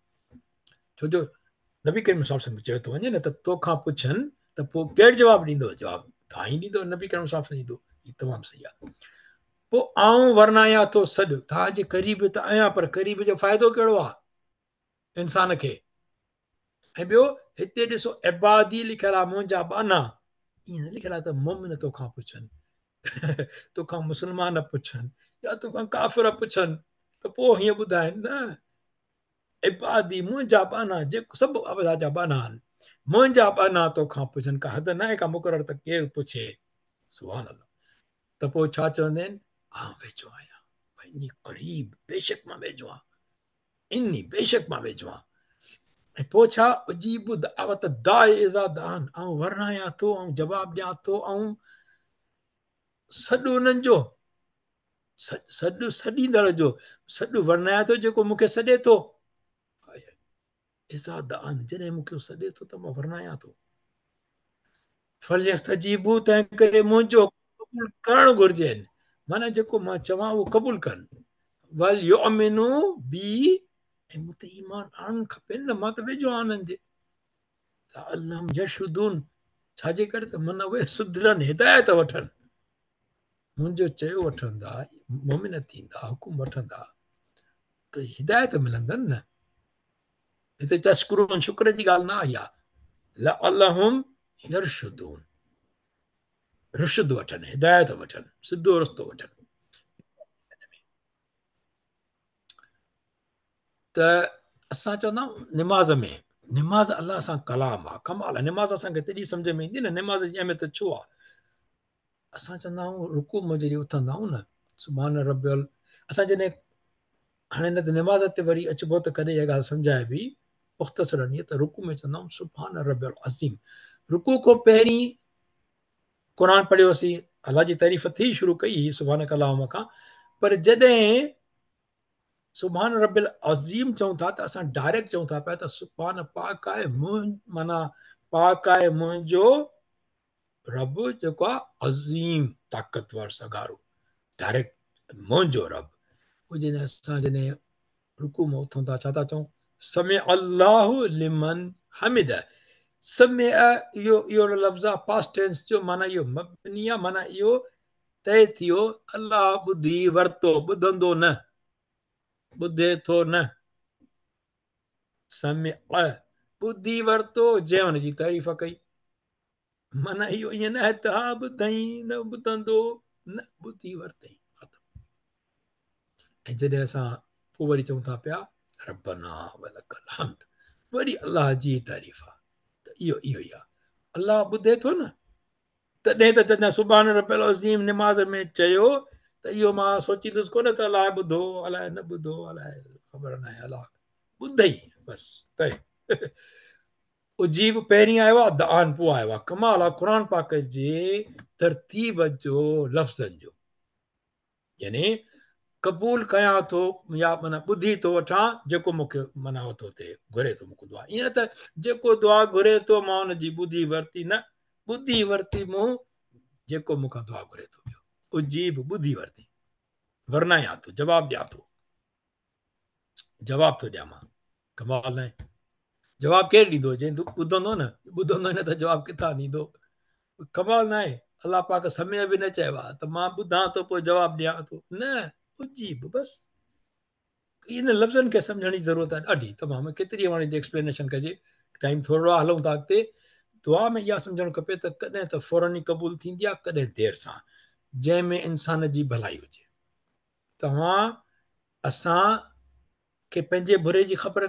Speaker 1: ڇو جو نبي ڪريم صلي الله عليه وسلم چيو ٿو وڃي نه ته توکان پڇن ته پوء ڪير جواب ڏيندو؟ جواب توهان ئي ڏيندو، نبي ڪريم صاحب ڏيندو. هي تمام صحيح آهي. پوء آئون ورنايان ٿو سڏ، توهان جي قريب ته آهيان، پر قريب جو فائدو ڪهڙو آهي انسان کي؟ ۽ ٻيو هتي ڏسو عبادي لکيل آهي، منهنجا ٻانها، ائين نه لکيل آهي ته مومن توکان پڇن، توکان مسلمان پڇن يا توکان ڪافر پڇن ته پوء هيئن ٻڌائين. نه، عبادي منهنجا ٻانها، جيڪو سڀ الله جا ٻانها آهن، منهنجا ٻانها توکان پڇن، ڪا حد ناهي ڪا مقرر ته ڪير پڇي. سبحان الله. ته پوء ڇا چوندين؟ آئون ويجهو آهيان، اني قريب، بيشڪ مان ويجهو آهيان، اني بيشڪ مان ويجهو آهيان. ۽ پوء ڇا؟ اجيب دعوت الداع اذا دعان، آئون ورنايان ٿو، آئون جواب ڏيان ٿو، آئون سڏ انهن جو، سڏ سڏيندڙ جو سڏ ورنايان ٿو جيڪو مون کي سڏي ٿو. اذا دعان، جڏهن مون کي سڏي ٿو ته مان ورنايان ٿو. فليستجيبوا، تنهن ڪري منهنجو قبول ڪرڻ گهرجين، معنيٰ جيڪو مان چوان اهو قبول ڪن. وليؤمنوا بي، ۽ مون تي ايمان آڻڻ کپين نه، مان ته ويجهو آهيان انهن جي. لعلهم يرشدون، ڇا جي ڪري ته من اهي سڌرن، هدايت وٺن، منهنجو چيو وٺندا، مؤمن ٿيندا، حڪم وٺندا ته هدايت ملندن نه. هتي تشڪرون شڪر جي ڳالهه نه آئي آهي، لعلهم يرشدون، رشد وٺن، هدايت وٺن، سڌو رستو وٺن. ته اسان چوندا آهيون نماز ۾ نماز الله سان ڪلام آهي، ڪمال آهي. نماز اسان کي تڏهن سمجهه ۾ ايندي نه، نماز جي اهميت ڇو آهي؟ اسان چوندا آهيون رڪوع مان جڏهن اٿندا آهيون نه، سبحان ربي ال، اسان جڏهن هاڻي نه ته نماز تي وري اچبو ته ڪڏهن اها ڳالهه سمجهائبي مختصرا ته رڪوع ۾ چوندا آهيون سبحان ربي العظيم. رڪوع کان پهرين قرآن پڙهيوسين، الله جي تعريف ٿي شروع ڪئي هئي سبحانک اللهم کان، پر جڏهن سبحان رب العظيم چئون ٿا ته اسان ڊائريڪٽ چئون ٿا پيا ته سبحان پاڪ آهي معنيٰ پاڪ آهي منهنجو رب جيڪو آهي عظيم طاقتور سگهارو، ڊائريڪٽ منهنجو رب. پوء جڏهن اسان جڏهن رڪوع مان اٿون ٿا ڇا ٿا چئون؟ سمع الله لمن حمده. سمع اهو اهو لفظ آهي پاسٽ ٽينس جو، معنيٰ اهو مبني آهي، معنيٰ اهو طئي ٿيو، الله ٻڌي ورتو، ٻڌندو نه، ٻڌي ٿو نه، سمع ٻڌي ورتو جنهن هن جي تعريف ڪئي، معنيٰ اهو ائين نه آهي ته ها ٻڌائين نه ٻڌندو نه، ٻڌي ورتائين ختم. ۽ جڏهن اسان پوء وري چئون ٿا پيا ربنا ولک الحمد، وري الله جي تعريف آهي ته اهو اهو ئي آهي، الله ٻڌي ٿو نه، تڏهن ته چوندا سبحان رب العظيم نماز ۾ چيو ته اهو مان سوچيندس ڪونه ته الله ٻڌو الائي نه ٻڌو الائي خبر نه آهي، الله ٻڌئي بس طئي. اجيب پهرين آيو آهي، دعان پوء آيو آهي. ڪمال آهي قرآن پاڪ جي ترتيب جو لفظن جو، يعني قبول ڪيان ٿو يا معنيٰ ٻڌي ٿو وٺان جيڪو مون کي معنيٰ هو ٿو ٿئي گهري ٿو مون کان دعا، ائين نه ته جيڪو دعا گهري ٿو مان ان جي ٻڌي ورتي، نه ٻڌي ورتي مون جيڪو مون کان دعا گهري ٿو پيو، اجيب ٻڌي ورتي، ورنايان ٿو، جواب ڏيان ٿو، جواب ٿو ڏيان مان. ڪمال ناهي؟ جواب ڪير ڏيندو؟ جنهن ٻڌندو نه، ٻڌندو نه ته جواب ڪٿان ڏيندو؟ ڪمال ناهي؟ الله پاڪ سمع به نه چيو آهي ته مان ٻڌان ٿو پوء جواب ڏيان ٿو، نه اجيب بس. ان لفظن کي سمجهڻ جي ضرورت آهي ڏاڍي تمام. ڪيتري هاڻي جي ايڪسپلينيشن ڪجي، ٽائيم ٿورڙو آهي، هلون ٿا اڳتي. دعا ۾ اها سمجهڻ کپي ته ڪڏهن ته فورن ئي قبول ٿيندي آهي، ڪڏهن دير سان، جنهن ۾ انسان جي ڀلائي هجي. توهان اسان کي پنهنجي بري جي خبر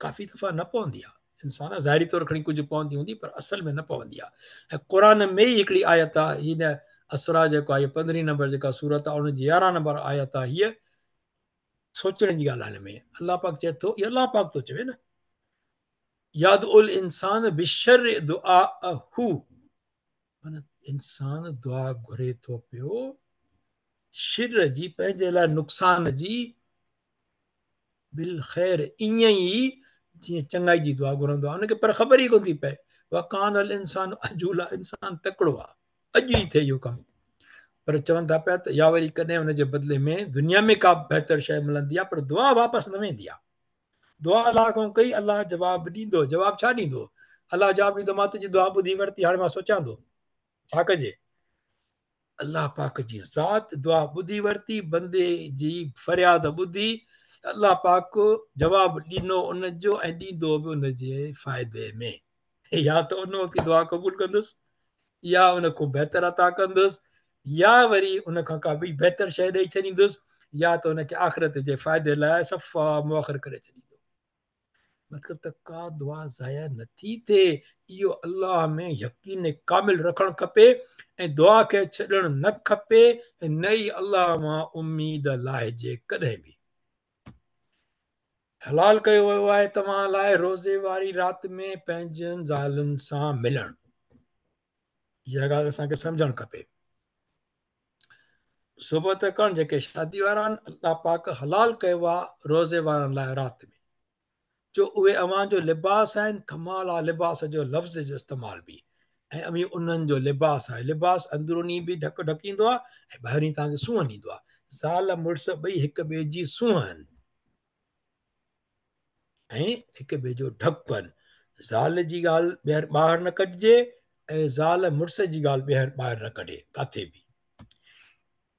Speaker 1: ڪافي دفعا نه پوندي آهي. انسان ظاهري طور کڻي ڪجهه پوندي هوندي پر اصل ۾ نه پوندي آهي. ۽ قرآن ۾ ئي هڪڙي آيت آهي، هن اسراء جيڪو آهي 15 نمبر جيڪا سورت آهي ان جي 11 نمبر آيت آهي، هيء سوچڻ جي ڳالهه آهي. هن ۾ الله پاڪ چئي ٿو، هي الله پاڪ ٿو چوي نه، يدعو الانسان بالشر دعاءه، معنيٰ انسان دعا گهري ٿو پيو شر جي، پنهنجي لاء نقصان جي، بالخير ائين ئي جيئن چڱائي جي دعا گهرندو آهي ان کي، پر خبر ئي ڪونه ٿي پئي. وڪان الانسان عجولا، انسان تڪڙو آهي، اڄ ئي ٿئي اهو ڪم. پر چون ٿا پيا ته يا وري ڪڏهن ان جي بدلي ۾ دنيا ۾ ڪا بهتر شيء ملندي آهي، پر دعا واپس نه ويندي آهي. دعا الله کان ڪئي، الله جواب ڏيندو. جواب ڇا ڏيندو؟ الله جواب ڏيندو مان تنهنجي دعا ٻڌي ورتي، هاڻي مان سوچان ٿو ڇا ڪجي. الله پاڪ جي ذات دعا ٻڌي ورتي، بندي جي فرياد ٻڌي، الله پاڪ جواب ڏنو ان جو ۽ ڏيندو به ان جي فائدي ۾. يا ته ان وقت دعا قبول ڪندس يا ان کان بهتر عطا ڪندس يا وري ان کان ڪا ٻي بهتر شيء ڏئي ڇڏيندس يا ته ان کي آخرت جي فائدي لاء صفا مؤخر ڪري ڇڏيندو. مطلب ته ڪا دعا ضايع نٿي ٿئي. اهو الله ۾ يقين ڪامل رکڻ کپي ۽ دعا کي ڇڏڻ نه کپي ۽ نه ئي الله مان اميد لاهجي ڪڏهن به. حلال ڪيو ويو آهي توهان لاء روزي واري رات ۾ پنهنجن زالن سان ملڻ. اها ڳالهه اسان کي سمجهڻ کپي. صحبت ڪرڻ جيڪي شادي وارا آهن، الله پاڪ حلال ڪيو آهي روزي وارن لاء رات ۾، جو اهي اوهان جو لباس آهن. ڪمال آهي لباس جو لفظ جو استعمال به، ۽ اوهين انهن جو لباس آهي. لباس اندروني به ڍڪ ڍڪيندو آهي ۽ ٻاهرين توهان کي سونهن ڏيندو آهي. زال مڙس ٻئي هڪ ٻئي جي سونهن آهن ۽ هڪ ٻئي جو ڍڪ آهن. زال جي ڳالهه ٻيهر ٻاهر نه ڪڍجي ۽ زال مڙس جي ڳالهه ٻيهر ٻاهر نه ڪڍي، ڪاٿي به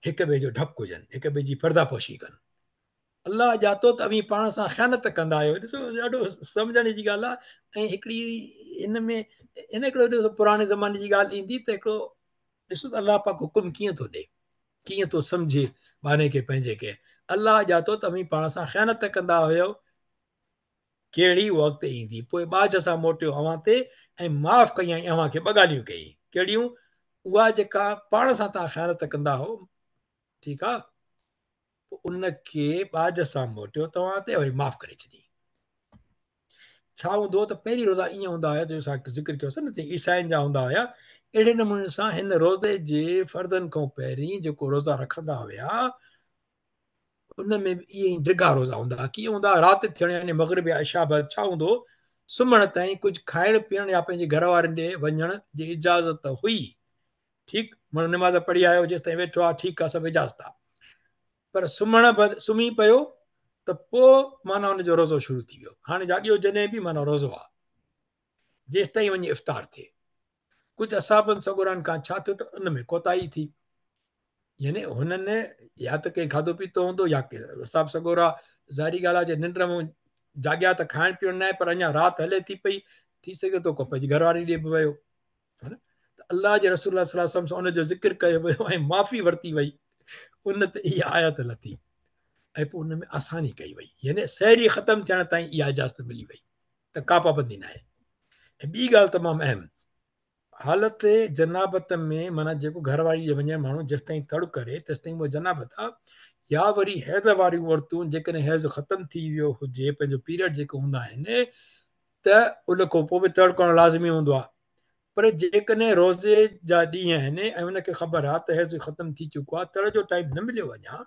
Speaker 1: هڪ ٻئي جو ڍڪ هجن، هڪ ٻئي جي پرده پوشي ڪن. الله ڄاتو ته اوهين پاڻ سان خيانت ڪندا آهيو. ڏسو ڏاڍو سمجهڻ جي ڳالهه آهي. ۽ هڪڙي هن ۾ هن هڪڙو ڏسو پراڻي زماني جي ڳالهه ايندي ته هڪڙو ڏسو ته الله پاڪ حڪم ڪيئن ٿو ڏئي، ڪيئن ٿو سمجهي ٻانهي کي پنهنجي کي. الله ڄاتو ته اوهين پاڻ سان خيانت ڪندا هيو، ڪهڙي وقت ايندي. پوء ٻاجهه سان موٽيو اوهان تي ۽ معاف ڪيائين اوهان کي. ٻه ڳالهيون ڪيائين، ڪهڙيون؟ اها جيڪا پاڻ سان توهان خيانت ڪندا هو، ٺيڪ آ، پوء ان کي ٻاجهه سان موٽيو توهان تي وري معاف ڪري ڇڏيائين. ڇا هوندو هو ته پهرين روزا ائين هوندا هيا جو اسان ذڪر ڪيوسين نه، جيئن عيسائين جا هوندا هيا، اهڙي نموني سان هن روزي جي فرضن کان پهرين جيڪو روزا رکندا هيا ان ۾ به ائين ئي ڊگها روزا هوندا هئا. ڪيئن هوندا هئا؟ رات ٿيڻ يعني مغرب يا عشاء بعد ڇا هوندو هو، سمهڻ تائين ڪجهه کائڻ پيئڻ يا پنهنجي گهر وارن ڏي وڃڻ جي اجازت هئي. ٺيڪ، ماڻهو نماز پڙهي آيو جيستائين ويٺو آهي ٺيڪ آهي، سڀ اجازت آهي، پر سمهڻ بعد سمهي پيو ته پوء معنيٰ ان جو روزو شروع ٿي ويو. هاڻي جاڳيو جڏهن به معنيٰ روزو آهي جيستائين وڃي افطار ٿئي. ڪجهه اصحابن سڳورن کان ڇا ٿيو ته ان ۾ ڪوتاهي ٿي، يعني هنن يا ته ڪنهن کاڌو پيتو هوندو يا ڪي اصحاب سڳورا ظاهري ڳالهه آهي جي ننڊ ۾ جاڳيا ته کائڻ پيئڻ نه آهي، پر اڃا رات هلي ٿي پئي، ٿي سگهي ٿو ڪو پنهنجي گهر واري ڏي به ويو، ته الله جي رسول الله صلي الله عليه وسلم سان ان جو ذڪر ڪيو ويو ۽ معافي ورتي وئي. ان تي اها آيت لٿي ۽ پوء ان ۾ آساني ڪئي وئي، يعني سحري ختم ٿيڻ تائين اها اجازت ملي وئي ته ڪا پابندي ناهي. ۽ ٻي ڳالهه تمام اهم، حالت جنابت ۾ معنيٰ جيڪو گهر واري ڏي وڃي ماڻهو جيستائين تڙ ڪري تيستائين اها جنابت آ، يا وري حيض واريون عورتون جيڪڏهن حيض ختم ٿي ويو هجي پنهنجو پيريڊ جيڪو هوندا آهن ته ان کان پوء به تڙ ڪرڻ لازمي هوندو آ، پر جيڪڏهن روزي جا ڏينهن آهن ۽ ان کي خبر آ ته حيض ختم ٿي چڪو آ، تڙ جو ٽائيم نه مليو اڃا،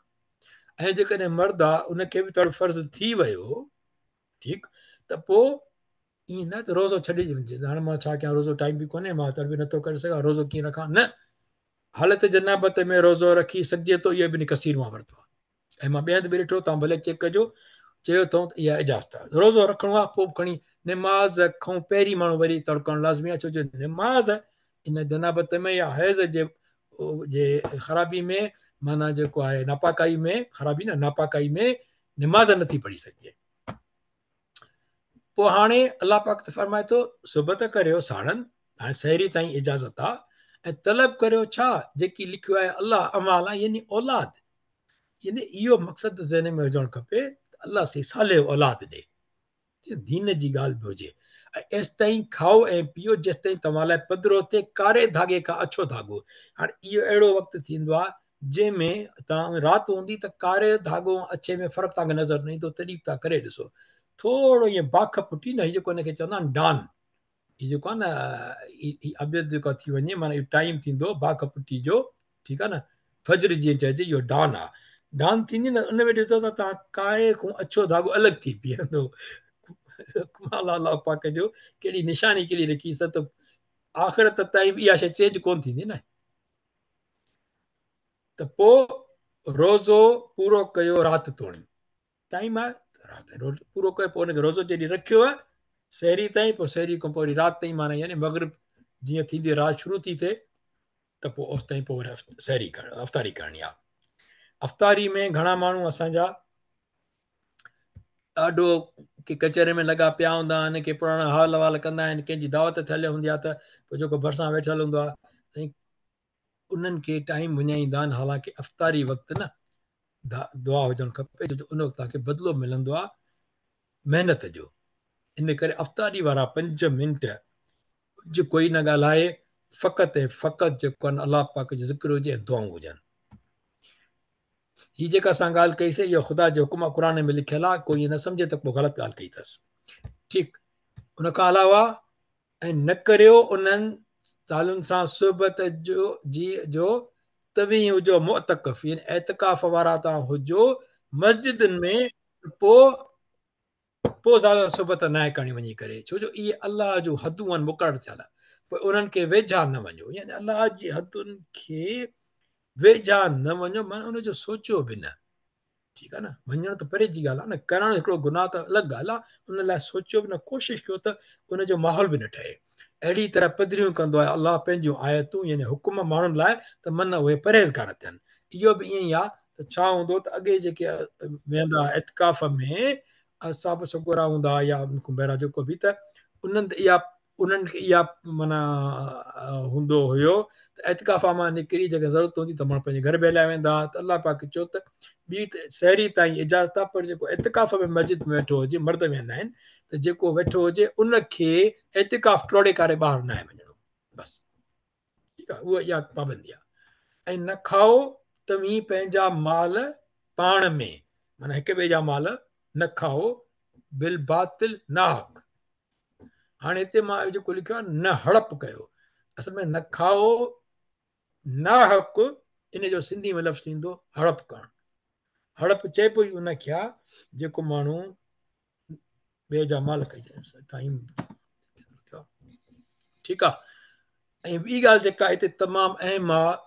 Speaker 1: ۽ جيڪڏهن مرد آ ان کي به تڙ فرض ٿي ويو، ٺيڪ، ته پوء ائين نه ته روزو ڇڏي وڃجي ته هاڻي مان ڇا ڪيان روزو ٽائيم به ڪونهي مان تڙ به نٿو ڪري سگهان روزو ڪيئن رکان، نه، حالت جنابت ۾ روزو رکي سگهجي ٿو، اهو ابن ڪثير مان ورتو آ ۽ مان ٻئي هنڌ به ڏٺو، توهان ڀلي چيڪ ڪجو، چيو اٿئون ته اها اجازت آهي. روزو رکڻو آهي پوء به کڻي نماز کان پهرين ماڻهو وري تڙ ڪرڻ لازمي آهي، ڇو جو نماز ان جنابت ۾ يا حيض جي خرابي ۾ معنيٰ جيڪو آهي ناپاڪائي ۾ خرابي نه ناپاڪائي ۾ نماز نٿي پڙهي سگهجي. پوء هاڻي الله پاڪ ته فرمائي ٿو صحبت ڪريو ساڻن، هاڻي سحري تائين اجازت آ، ۽ طلب ڪريو ڇا جيڪي لکيو آهي الله اوهان لاء يعني اولاد، يعني اهو مقصد ذهن ۾ هجڻ کپي ته الله سائين صالح اولاد ڏي، دين جي ڳالهه به هجي، ۽ ايستائين کائو ۽ پيئو جيستائين توهان لاء پڌرو ٿئي ڪاري ڌاڳي کان اڇو ڌاڳو. هاڻي اهو اهڙو وقت ٿيندو آهي جنهن ۾ توهان رات هوندي ته ڪاري ڌاڳو ۽ اڇي ۾ فرق توهان کي نظر نه ايندو، تڏهن به توهان ڪري ڏسو ٿورو ائين باک ڦٽي نه، هي جيڪو هن کي چوندا آهن ڊان، هي جيڪو آهي نه هي ابيض جيڪو ٿي وڃي معنيٰ اهو ٽائيم ٿيندو باک ڦٽي جو، ٺيڪ آهي نه، فجر جيئن چئجي اهو ڊان آهي، ڊان ٿيندي نه ان ۾ ڏسندو ته توهان ڪاري کان اڇو ڌاڳو الڳ ٿي بيهندو. ڪمال آهي الله پاڪ جو، ڪهڙي نشاني ڪهڙي رکي ته آخرت تائين به اها شيء چينج ڪونه ٿيندي نه. ته پوء روزو پورو ڪيو رات توڻي ٽائيم آهي رات پورو ڪيو، پوء ان کي روزو جڏهن رکيو آهي سحري تائين، پوء سحري کان پوء وري رات تائين، معنيٰ يعني مغرب جيئن ٿيندي رات شروع ٿي ٿئي ته پوء اوستائين پوء وري سحري ڪرڻ افطاري ڪرڻي آهي. افطاري ۾ گهڻا ماڻهو اسان جا ڏاڍو ڪي ڪچهري ۾ لڳا پيا هوندا آهن، ڪي پراڻا حال احوال ڪندا آهن، ڪنهن جي دعوت ٿيل هوندي آهي ته پوء جيڪو ڀرسان ويٺل هوندو آهي ۽ انهن کي ٽائيم وڃائيندا آهن، حالانڪه افطاري وقت نه دعا هجڻ کپي جو ان وقت توهان کي بدلو ملندو آهي محنت جو، ان ڪري افطاري وارا 5 منٽ ڪجهه ڪوئي نه ڳالهائي، فقط ۽ فقط جيڪو آهي الله پاڪ جو ذڪر هجي ۽ دعائون هجن. هي جيڪا اسان ڳالهه ڪئي سي اهو خدا جو حڪم آهي، قرآن ۾ لکيل آهي، ڪوئي ائين نه سمجهي ته ڪو غلط ڳالهه ڪئي اٿس. ٺيڪ ان کان علاوه ۽ نه ڪريو انهن زالن سان صحبت جو جي جو توهين هجو معتڪف يعني اعتڪاف وارا توهان هجو مسجدن ۾ پوء پوء زال سان صحبت ناهي ڪرڻي وڃي ڪري، ڇو جو اهي الله جون حدون آهن مقرر ٿيل، پوء انهن کي ويجها نه وڃو، يعني الله جي حدن کي ويجها نه وڃو معنيٰ ان جو سوچيو به نه، ٺيڪ آهي نه، وڃڻ ته پري جي ڳالهه آهي نه، ڪرڻ هڪڙو گناهه ته الڳ ڳالهه آهي، ان لاء سوچيو به نه، ڪوشش ڪيو ته ان جو ماحول به نه ٺهي. اهڙي طرح پڌريون ڪندو آهي الله پنهنجون آيتون يعني حڪم ماڻهن لاء ته من اهي پرهيزگار ٿين. اهو به ائين ئي آهي ته ڇا هوندو ته اڳي جيڪي ويهندا هئا اعتڪاف ۾ اصحاب سڳورا هوندا هئا يا ان کان بهرا جيڪو به ته انهن تي اها انهن کي اها معنيٰ هوندو هيو ته اعتڪاف مان نڪري جيڪڏهن ضرورت هوندي ته ماڻهو پنهنجي گهر به هليا ويندا هئا ته الله پاڪ چيو ته ٻي ته سحري تائين اجازت آهي پر جيڪو اعتڪاف ۾ مسجد ۾ ويٺو هجي مرد ويهندا آهن ته جيڪو ويٺو هجي ان کي اعتڪاف ٽوڙي ڪري ٻاهر ناهي وڃڻو بس ٺيڪ آهي اها اها پابندي آهي ۽ نه کائو توهين پنهنجا مال پاڻ ۾ معنيٰ هڪ ٻئي جا مال نه کائو بالباطل ناحق. هاڻي هتي مان جيڪو لکيو آهي نه هڙپ ڪيو، اصل ۾ نه کائو ناحق ان جو سنڌي ۾ لفظ ٿيندو هڙپ ڪرڻ. هڙپ چئبو ئي ان کي آهي جيڪو ماڻهو ٻئي جا مال کائي ڇڏي. ٽائيم ٺيڪ آهي. ۽ ٻي ڳالهه جيڪا هتي تمام اهم آهي،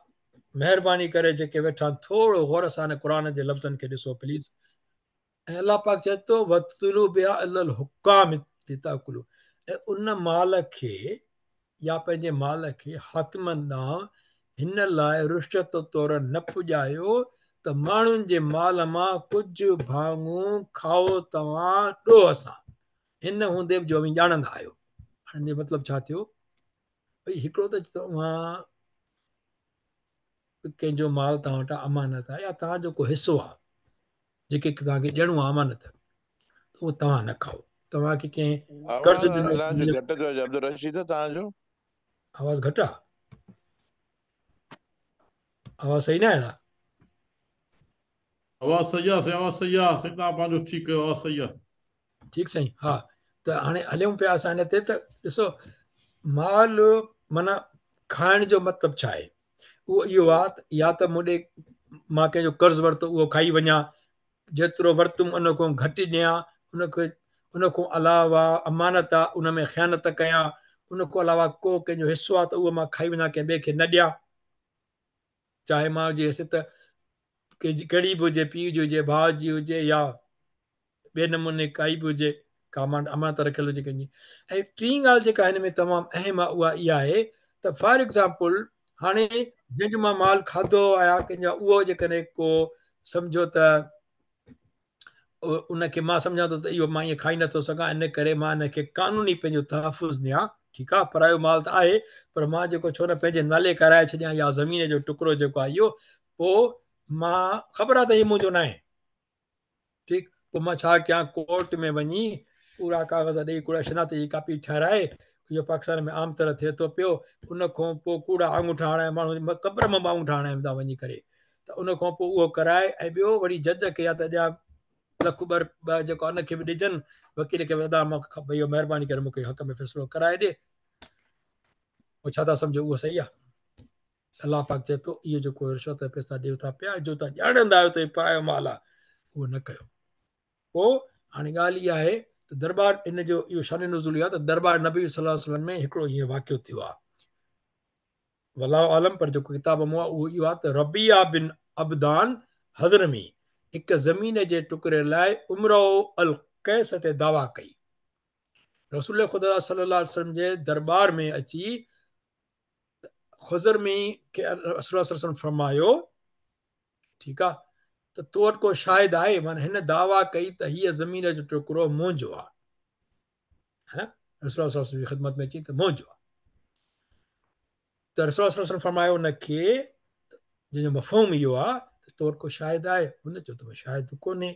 Speaker 1: مهرباني ڪري جيڪي ويٺا آهن ٿورو غور سان قرآن جي لفظن کي ڏسو پليز. ۽ الله پاڪ چئي ٿو وتدلوا بها الي الحڪام لتاڪلوا ۽ ان مال کي يا پنهنجي مال کي حاڪمن ڏانهن هن لاء رشوت طور نه پڄايو ته ماڻهن جي مال مان ڪجهه ڀاڱو کائو توهان ڏوهه سان هن هوندي به جو اوهين ڄاڻندا آهيو. هاڻي ان جو مطلب ڇا ٿيو؟ ڀئي هڪڙو ته توهان ڪنهن جو مال توهان وٽ امانت آهي يا توهان جو ڪو حصو آهي جيڪي توهان کي ڏيڻو آهي امانت ته اهو توهان نه کائو توهان کي ڪنهن قرض
Speaker 2: آواز
Speaker 1: ڏنو
Speaker 2: الله جو گهٽ ٿو اچي عبدالرشيد توهان جو.
Speaker 1: آواز گهٽ آهي آواز صحيح نه آهي دادا.
Speaker 3: آواز صحيح آ سائين آواز صحيح آ سائين توهان پنهنجو ٺيڪ ڪيو آواز صحيح آ.
Speaker 1: ٺيڪ سائين ها ته هاڻي هليون پيا اسان هن تي ته ڏسو مال معنيٰ کائڻ جو مطلب ڇا آهي اهو اهو آ ته يا ته مون ڏي مان ڪنهن جو قرض ورتو اهو کائي وڃان جيترو ورتم ان کان گهٽ ڏيان ان کي ان کان علاوه امانت آ ان ۾ خيانت ڪيان ان کان علاوه ڪو ڪنهن جو حصو آ ته اهو مان کائي وڃان ڪنهن ٻئي کي نه ڏيان چاهي ماء جي حيثيت ڪهڙي به هجي پيء جي هجي ڀاء جي هجي يا ٻئي نموني ڪائي به هجي ڪا امانت رکيل هجي ڪنهن جي. ۽ ٽين ڳالهه جيڪا هن ۾ تمام اهم آهي اها اها آهي ته فار ايگزامپل هاڻي جنهن جو مان مال کاڌو آهي ڪنهن جو اهو جيڪڏهن ڪو سمجهو ته ان کي مان سمجهان ٿو ته اهو مان ائين کائي نٿو سگهان ان ڪري مان ان کي قانوني پنهنجو تحفظ ڏيان ٺيڪ آهي پرايو مال ته آهي پر مان جيڪو ڇو نه پنهنجي نالي ڪرائي ڇڏيان يا زمين جو ٽڪرو جيڪو آهي اهو پوء مان خبر آهي ته هي منهنجو ناهي ٺيڪ پوء مان ڇا ڪيان ڪورٽ ۾ وڃي پورا ڪاغذ ڏئي ڪوڙا شناخت جي ڪاپي ٺهرائي اهو پاڪستان ۾ عام طرح ٿئي ٿو پيو ان کان پوء ڪوڙا آڱوٺا هڻائي ماڻهو قبر مان به آڱوٺا هڻائي ٿا وڃي ڪري ته ان کان پوء اهو ڪرائي ۽ ٻيو وري جج کي يا ته ڏيان لک ٻه ٻه جيڪو ان کي به ڏجن وڪيل کي به ادا مان ڀئي اهو مهرباني ڪري مون کي حق ۾ فيصلو ڪرائي ڏي پوء ڇا ٿا سمجهو اهو صحيح آهي؟ الله پاڪ چئي ٿو اهو جيڪو رشوت جا پئسا ڏيو ٿا پيا جو توهان ڄاڻندا آهيو ته هي پرايو مال آهي اهو نه ڪيو. پوء هاڻي ڳالهه اها آهي ته درٻار ان جو اهو شان نزول اهو آهي ته درٻار نبوي صلي الله عليه وسلم ۾ هڪڙو ائين واقعو ٿيو آهي والله اعلم پر جيڪو ڪتاب مون آهي اهو اهو آهي ته ربيعه بن عبدان حضرمي هڪ زمين جي ٽڪري لاء امرؤ القيس تي دعويٰ ڪئي. रसूल ख़ुदा सल्लल्लाहु अलैहि वसल्लम जे दरबार में अची ख़ुज़रमी खे रसूल वसल्लम फ़रमायो, ठीकु आहे, त तो वटि को शाहिद आहे? माना हिन दावा कई त हीअ ज़मीन जो टुकिड़ो मुंहिंजो आहे, है न? रसूल वसल्लम जी ख़िदमत में अची त मुंहिंजो आहे। त रसूल वसल्लम फ़रमायो हुनखे, जंहिंजो मफ़हूम इहो आहे त तो वटि को शाहिद आहे? हुन चयो त शाहिद कोन्हे।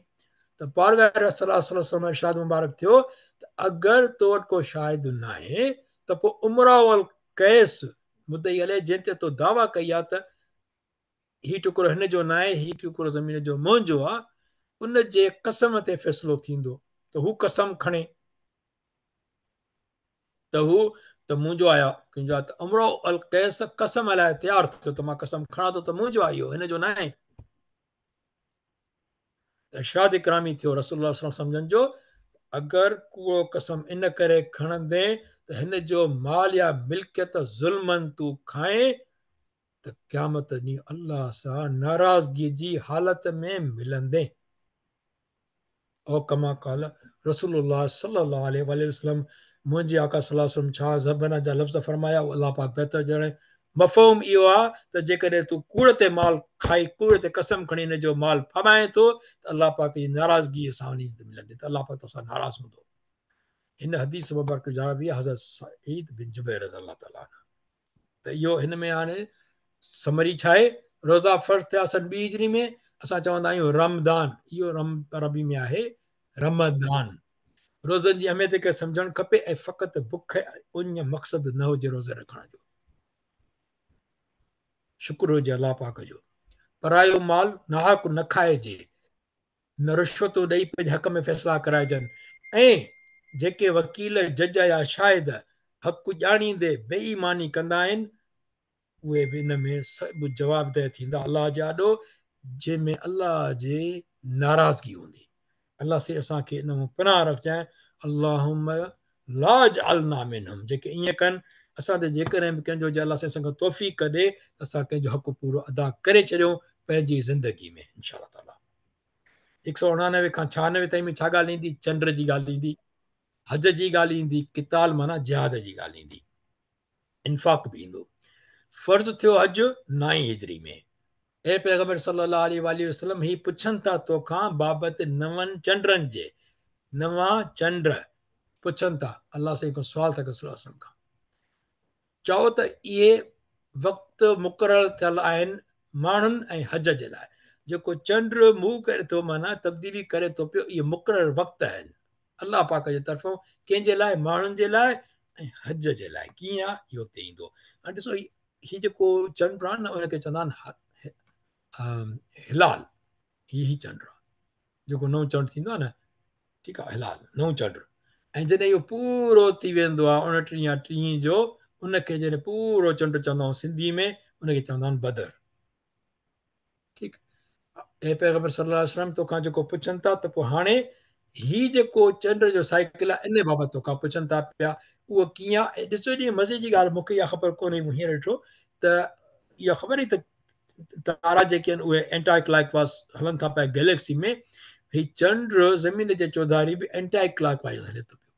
Speaker 1: त बारगाह रसूल वसल्लम इरशाद मुबारक थियो त अगरि तो वटि को शाहिद न आहे त पोइ उमरा वल कैस मुदई हले जंहिं ते तो दावा कई आहे त हीउ टुकिड़ो हिन जो न आहे, हीउ टुकिड़ो ज़मीन जो मुंहिंजो आहे, उन जे कसम ते फ़ैसिलो थींदो। त हू कसम खणे त हू त मुंहिंजो आहे कंहिंजो आहे। त उमरो अल कैस कसम लाइ तयारु थियो त मां कसम खणां थो त मुंहिंजो आहे इहो, हिन जो न आहे। इरशाद इकरामी थियो रसूल सम्झनि जो, अगरि को कसम इन करे खणंदे त हिन जो माल या मिल्कियत ज़ुल्मन तूं खाए त क़यामत ॾींहुं अल्लाह सां नाराज़गी जी हालत में मिलंदे। ओ कमा काल रसूलुल्लाह सल्लल्लाहु अलैहि वसल्लम, मुंहिंजे आका सल्लल्लाहु अलैहि वसल्लम छा ज़बान जा लफ़्ज़ फ़रमाया, अल्लाह पाक बहितर ॼाणे। मफ़हूम इहो आहे त जेकॾहिं तूं कूड़ ते माल खाई, कूड़ ते कसम खणी हिन जो माल फमाए थो त अल्लाह पाक जी नाराज़गीअ सां उन ते मिलंदी, त अल्लाह पाक तोसां नाराज़ हूंदो। हिन हदीस मुबारक जो जवाबु आहे हज़रत सईद बिन जुबैर रज़ी अल्लाह ताला अन्हु। त इहो हिन में हाणे समरी छा आहे, रोज़ा फ़र्ज़ थिया सन ॿी हिजरी में, असां चवंदा आहियूं रमदान, इहो रम अरबी में आहे रमदान। रोज़नि जी अहमियत खे सम्झणु खपे ऐं फ़क़ति बुख उञ मक़सदु न हुजे रोज़े रखण जो। शुक्र हुजे अल्लाह पाक जो। परायो माल नाहक न खाइजे, न रिश्वतूं ॾेई पंहिंजे हक़ में फ़ैसिला कराइजनि, ऐं जेके वकील जज या शाहिद हक़ ॼाणींदे बेईमानी कंदा आहिनि उहे बि इन में सभु जवाबदेह थींदा अल्लाह जे आॾो, जंहिंमें अल्लाह जी नाराज़गी हूंदी। अल्लाह से असांखे इन मां पनाह रखजांइ। अल्लाहुम्मा ला जअलना मिनहुम, जेके ईअं कनि असां ते जेकॾहिं बि कंहिंजो हुजे अल्लाह साईं असांखे तौफ़ीक़ ॾे त असां कंहिंजो हक़ पूरो अदा करे छॾियूं पंहिंजी ज़िंदगी में इंशा ताला। 189 खां 96 ताईं में छा ॻाल्हि ईंदी? चंड जी ॻाल्हि ईंदी, हज जी ॻाल्हि ईंदी, किताल माना जिहाद जी ॻाल्हि ईंदी, इन्फ़ाक़ बि ईंदो। फ़र्ज़ थियो हज 9 हिजरी में। ए पैगंबर सल्लल्लाहु अलैहि वसल्लम, ही पुछनि था तोखां बाबति नवनि चंडनि जे, नवां चंड पुछनि था अल्लाह साईं खां सुवाल था कनि सल्लल्लाहु अलैहि वसल्लम खां, चओ त इहे वक़्तु मुक़ररु थियल आहिनि माण्हुनि ऐं हज जे लाइ। जेको चंड मूव करे थो माना तब्दीली करे थो पियो, इहे मुक़ररु वक़्तु आहिनि अल्लाह पाक जे तरफ़ों, कंहिंजे लाइ? माण्हुनि जे लाइ ऐं हज जे लाइ। कीअं आहे इहो हुते ईंदो। हाणे ॾिसो हीउ जेको चंड आहे न उनखे चवंदा आहिनि हिलाल, हीउ चंड आहे जेको नओं चंड थींदो आहे न, ठीकु आहे, हिलाल नओं चंड। ऐं जॾहिं इहो पूरो थी वेंदो आहे 29 या 30 जो, उनखे जॾहिं पूरो चंड चवंदा आहियूं सिंधी में, उनखे चवंदा आहिनि बदर। ठीकु, हे पैगंबर सल्लल्लाहु अलैहि वसल्लम तोखां जेको पुछनि था त पोइ हाणे हीउ जेको चंड जो साइकिल आहे इन बाबति तोखां पुछनि था पिया उहो कीअं आहे। ॾिसो ॾींहुं मज़े जी ॻाल्हि, मूंखे इहा ख़बर कोन्हे, मूं हींअर ॾिठो त इहा ख़बर ई त तारा जेके आहिनि उहे एंटाई क्लॉक वाइज़ हलनि था पिया गैलेक्सी में, ही चंड ज़मीन जे चौधारी बि एंटाई क्लॉक वाइज़ हले थो पियो,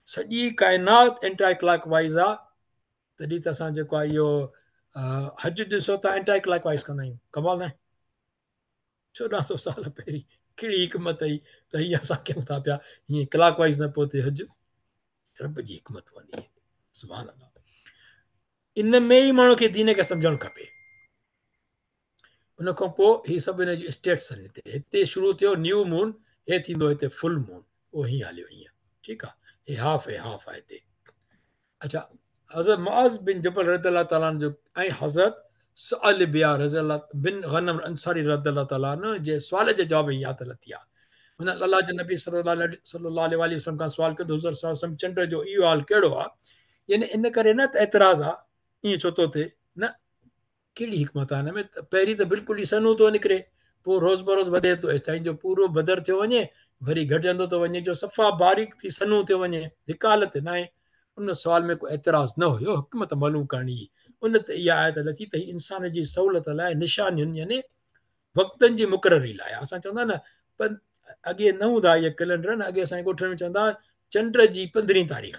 Speaker 1: सॼी काइनात एंटाई क्लॉक वाइज़ आहे। तॾहिं त असां जेको आहे इहो हज ॾिसो था एंटाई क्लॉक वाइज़ कंदा आहियूं, कमाल न आहे? 1400 साल पहिरीं कहिड़ी हिकमत हुई त हीअ असां कयूं था पिया, हीअं क्लॉक वाइज़ न पियो थिए हज। रब जी हिकमत हूंदी, सुभान अल्लाह। इन में ई माण्हू खे दीन खे सम्झणु खपे। उन खां पोइ ही सभु हिन जूं स्टेट्स आहिनि। हिते हिते शुरू थियो न्यू मून, हे थींदो हिते फुल मून, उहो हीअं हलियो हीअं, ठीकु आहे, हे हाफ़ ऐं हाफ़ आहे हिते। अच्छा, हज़रत मुआज़ बिन जबल रज़ी अल्लाह ताला जो ऐं हज़रत सअलबिया रज़ी अल्लाह बिन गनम अंसारी रज़ी अल्लाह ताला जे सुवाल जे जवाब में यादि लथी आहे। हुन अल्लाह जे नबी सल्लल्लाहु अलैहि वसल्लम खां सुवाल कयो त हुज़ूर सल्लल्लाहु अलैहि वसल्लम चंड जो इहो हाल कहिड़ो आहे? यानी इन करे न त एतिराज़ आहे ईअं छो थो थिए, न कहिड़ी हिकमत आहे हिन में? पहिरीं त बिल्कुलु ई सनू थो निकिरे, पोइ रोज़ बरोज़ वधे थो एसिताईं जो पूरो बदर थियो वञे, वरी घटिजंदो थो वञे जो सफ़ा बारीक थी सनू थियो वञे, हिकु हालत न आहे। उन सवाल में को एतिराज़ न हुयो, हिकमत मालूम करणी हुई। उन ते इहा आयत लथी त इंसान जी सहूलियत लाइ निशानियुनि यानी वक़्तनि जी मुक़ररी लाइ। असां चवंदा न, पर अॻे न हूंदा इहे कैलेंडर न, अॻे असांजे ॻोठनि में चवंदा چنڊ جي 15 تاريخ،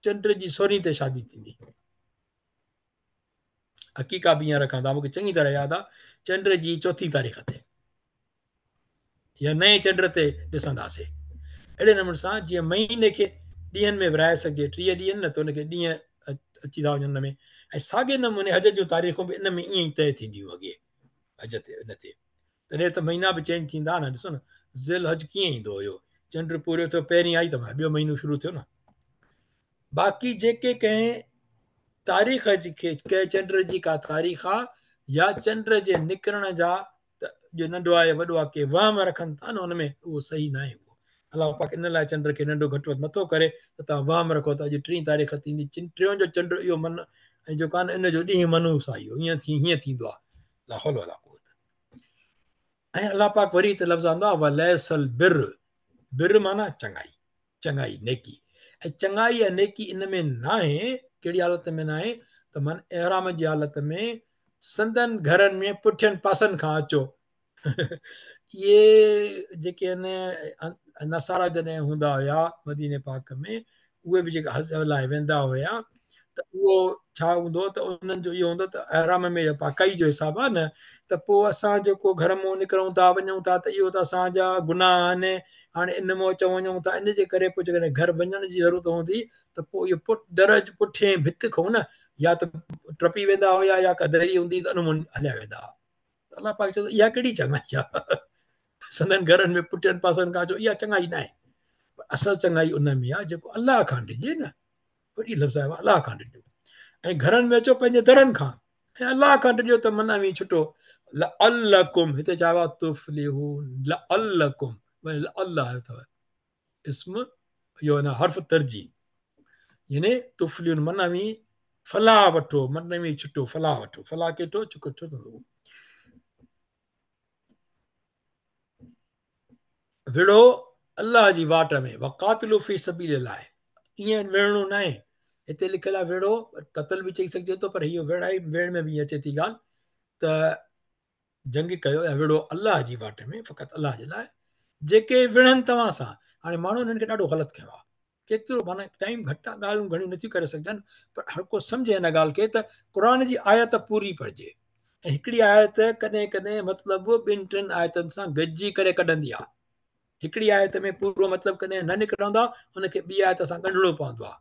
Speaker 1: چنڊ جي 16 تي شادي ٿيندي. عقيقا به ائين رکندا، مون کي چڱي طرح ياد آ، چنڊ جي 4 تاريخ تي يا نئين چنڊ تي ڏسنداسين. اهڙي نموني سان جيئن مهيني کي ڏينهن ۾ ورهائي سگهجي، 30 ڏينهن نه ته ان کي ڏينهن اچي ٿا وڃن ان ۾، ۽ ساڳئي نموني حج جون تاريخون به ان ۾ ائين ئي طئي ٿينديون اڳي حج تي ان تي. تڏهن ته مهينا به چينج ٿيندا نه، ڏسو نه ذي الحج ڪيئن ايندو هيو، چنڊ پورو ٿيو پهرين آئي ته ٻيو مهينو شروع ٿيو نه. باقي جيڪي ڪنهن تاريخ کي ڪنهن چنڊ جي ڪا تاريخ آ يا چنڊ جي نڪرڻ جا ته جو ننڍو آهي وڏو آهي ڪي وهم رکن ٿا نه ان ۾ اهو صحيح ناهي. اهو الله پاڪ ان لاء چنڊ کي ننڍو گهٽ وڌ نٿو ڪري ته توهان وهم رکو ته اڄ 3 تاريخ ٿيندي، ٽيون جو چنڊ اهو من ۽ جيڪو آهي نه ان جو ڏينهن منحوس آهي، اهو ائين ٿي هيئن ٿيندو آهي. لا حول ولا قوت. ۽ الله پاڪ وري هتي لفظ آندو آهي وليس البر، بر معنيٰ چڱائي، چڱائي نيڪي، ۽ چڱائي يا نيڪي ان ۾ ناهي، ڪهڙي حالت ۾ ناهي ته معنيٰ احرام جي حالت ۾ سندن گهرن ۾ پٺين پاسن کان اچو. اهي جيڪي آهن نصارا جڏهن هوندا هيا مديني پاڪ ۾ اهي به جيڪي حج لاء ويندا هيا ته اهو ڇا هوندو ته انهن جو اهو هوندو ته احرام ۾ پاڪائي جو حساب آهي نه ته پوء اسان جيڪو گهر مون نڪرون ٿا وڃون ٿا ته اهو ته اسان جا گناهه آهن، هاڻي ان مون اچون وڃون ٿا، ان جي ڪري پوء جيڪڏهن گهر وڃڻ جي ضرورت هوندي ته پوء اهو پٽ در جي پٺين ڀت کان نه يا ته ٽپي ويندا هيا يا ڪا دري هوندي ته ان مون هليا ويندا هئا. الله پاڪ چيو اها ڪهڙي چڱائي آهي، سندن گهرن ۾ پٺين پاسن کان اچو، اها چڱائي ناهي. اصل چڱائي ان ۾ آهي جيڪو الله کان ڊڄي نه، وري لفظ آيو الله کان ڊڄو، ۽ گهرن ۾ اچو پنهنجي درن کان ۽ الله کان ڊڄو ته من اوهين ڇٽو. لعلکم، هتي چيو آهي تفلحون، لعلکم لعل آيو اٿو اسم اهو نه حرف ترجيح، يعني تفلحون من اوهين فلاح وٺو، من اوهين ڇٽو، فلاح وٺو، فلاح ڪيٺو ڇڪو ڇو ٿو وڙهو الله جي واٽ ۾، وقاتلو في سبيل الله، ائين وڙهڻو ناهي، هتي لکيل آهي وڙهو، قتل به چئي سگهجي ٿو، پر هيء وڙهائي ويڙهه ۾ به ائين اچي ٿي ڳالهه ته جنگ ڪيو يا وڙهو الله جي واٽ ۾ فقط الله جي لاء، جيڪي وڙهن توهان سان. هاڻي ماڻهن هن کي ڏاڍو غلط ڪيو آهي، ڪيترو معنيٰ ٽائيم گهٽ آهي، ڳالهيون گهڻيون نٿيون ڪري سگهجن، پر هر ڪو سمجهي هن ڳالهه کي ته قرآن جي آيت پوري پڙهجي، ۽ هڪڙي آيت ڪڏهن ڪڏهن مطلب ٻن ٽن آيتن سان گڏجي ڪري ڪڍندي آهي. هڪڙي آيت ۾ پورو مطلب ڪڏهن نه نڪرندو آهي، ان کي ٻي آيت سان ڳنڍڻو پوندو آهي.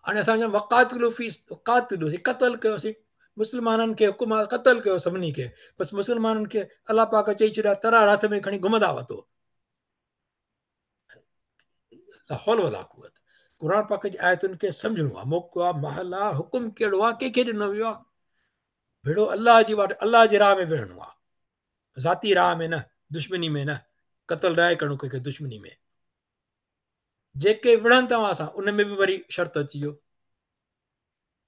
Speaker 1: هاڻي اسان چون وقاتلو في قاتلو قتل ڪيوسين مسلمانن کي حڪم آ قتل ڪيو سڀني کي، بس مسلمانن کي الله پاڪ چئي ڇڏيا ترار هٿ ۾ کڻي گهمندا وتو. لا حول ولا قوت. قرآن پاڪ جي آيتن کي سمجهڻو آ، موقعو آ، محل آ، حڪم ڪهڙو آ، ڪنهن کي ڏنو ويو آ. وڙهو الله جي واٽ، الله جي راهه ۾ وڙهڻو آ، ذاتي راهه ۾ نه، دشمني ۾ نه، قتل ناهي ڪرڻو ڪنهن کي دشمني ۾. جيڪي وڙهن توهان سان ان ۾ به وري شرط اچي ويو،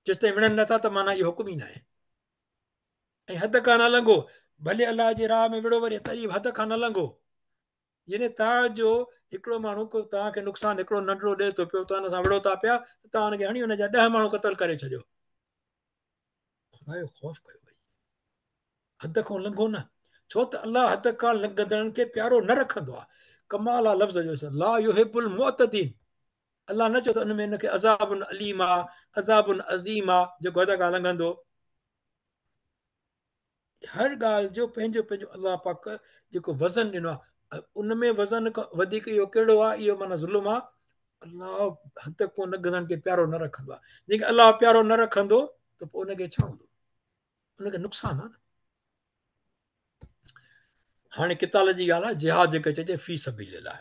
Speaker 1: جيستائين وڙهن نٿا ته معنيٰ اهو حڪم ئي ناهي. ۽ حد کان نه لنگهو، ڀلي الله جي راهه ۾ وڙهو، وري تڏهن حد کان نه لنگهو. يعني توهان جو هڪڙو ماڻهو ڪو توهان کي نقصان هڪڙو ننڍڙو ڏئي ٿو پيو، توهان ان سان وڙهو ٿا پيا ته توهان ان کي هڻي ان جا 10 ماڻهو قتل ڪري ڇڏيو. خدا جو خوف ڪيو ڀئي، حد کان لنگهو نه، ڇو ته الله حد کان لنگهندڙن کي پيارو نه رکندو آهي. ڪمال آ لفظ جو، لا يحب المعتدين. الله نه چيو ته ان ۾ ان کي عذاب اليم آ، عذاب عظيم آ جيڪو حد کان لنگهندو. هر ڳالهه جو پنهنجو پنهنجو الله پاڪ جيڪو وزن ڏنو آهي ان ۾ وزن وڌيڪ اهو ڪهڙو آهي، اهو معنيٰ ظلم آهي. الله حد کان لنگهندڙن کي پيارو نه رکندو آهي. جيڪي الله پيارو نه رکندو ته پوء ان کي ڇا هوندو، ان کي نقصان آهي نه. هاڻي قتال جي ڳالهه آهي، جهاد جيڪي چئجي في سبيل الله،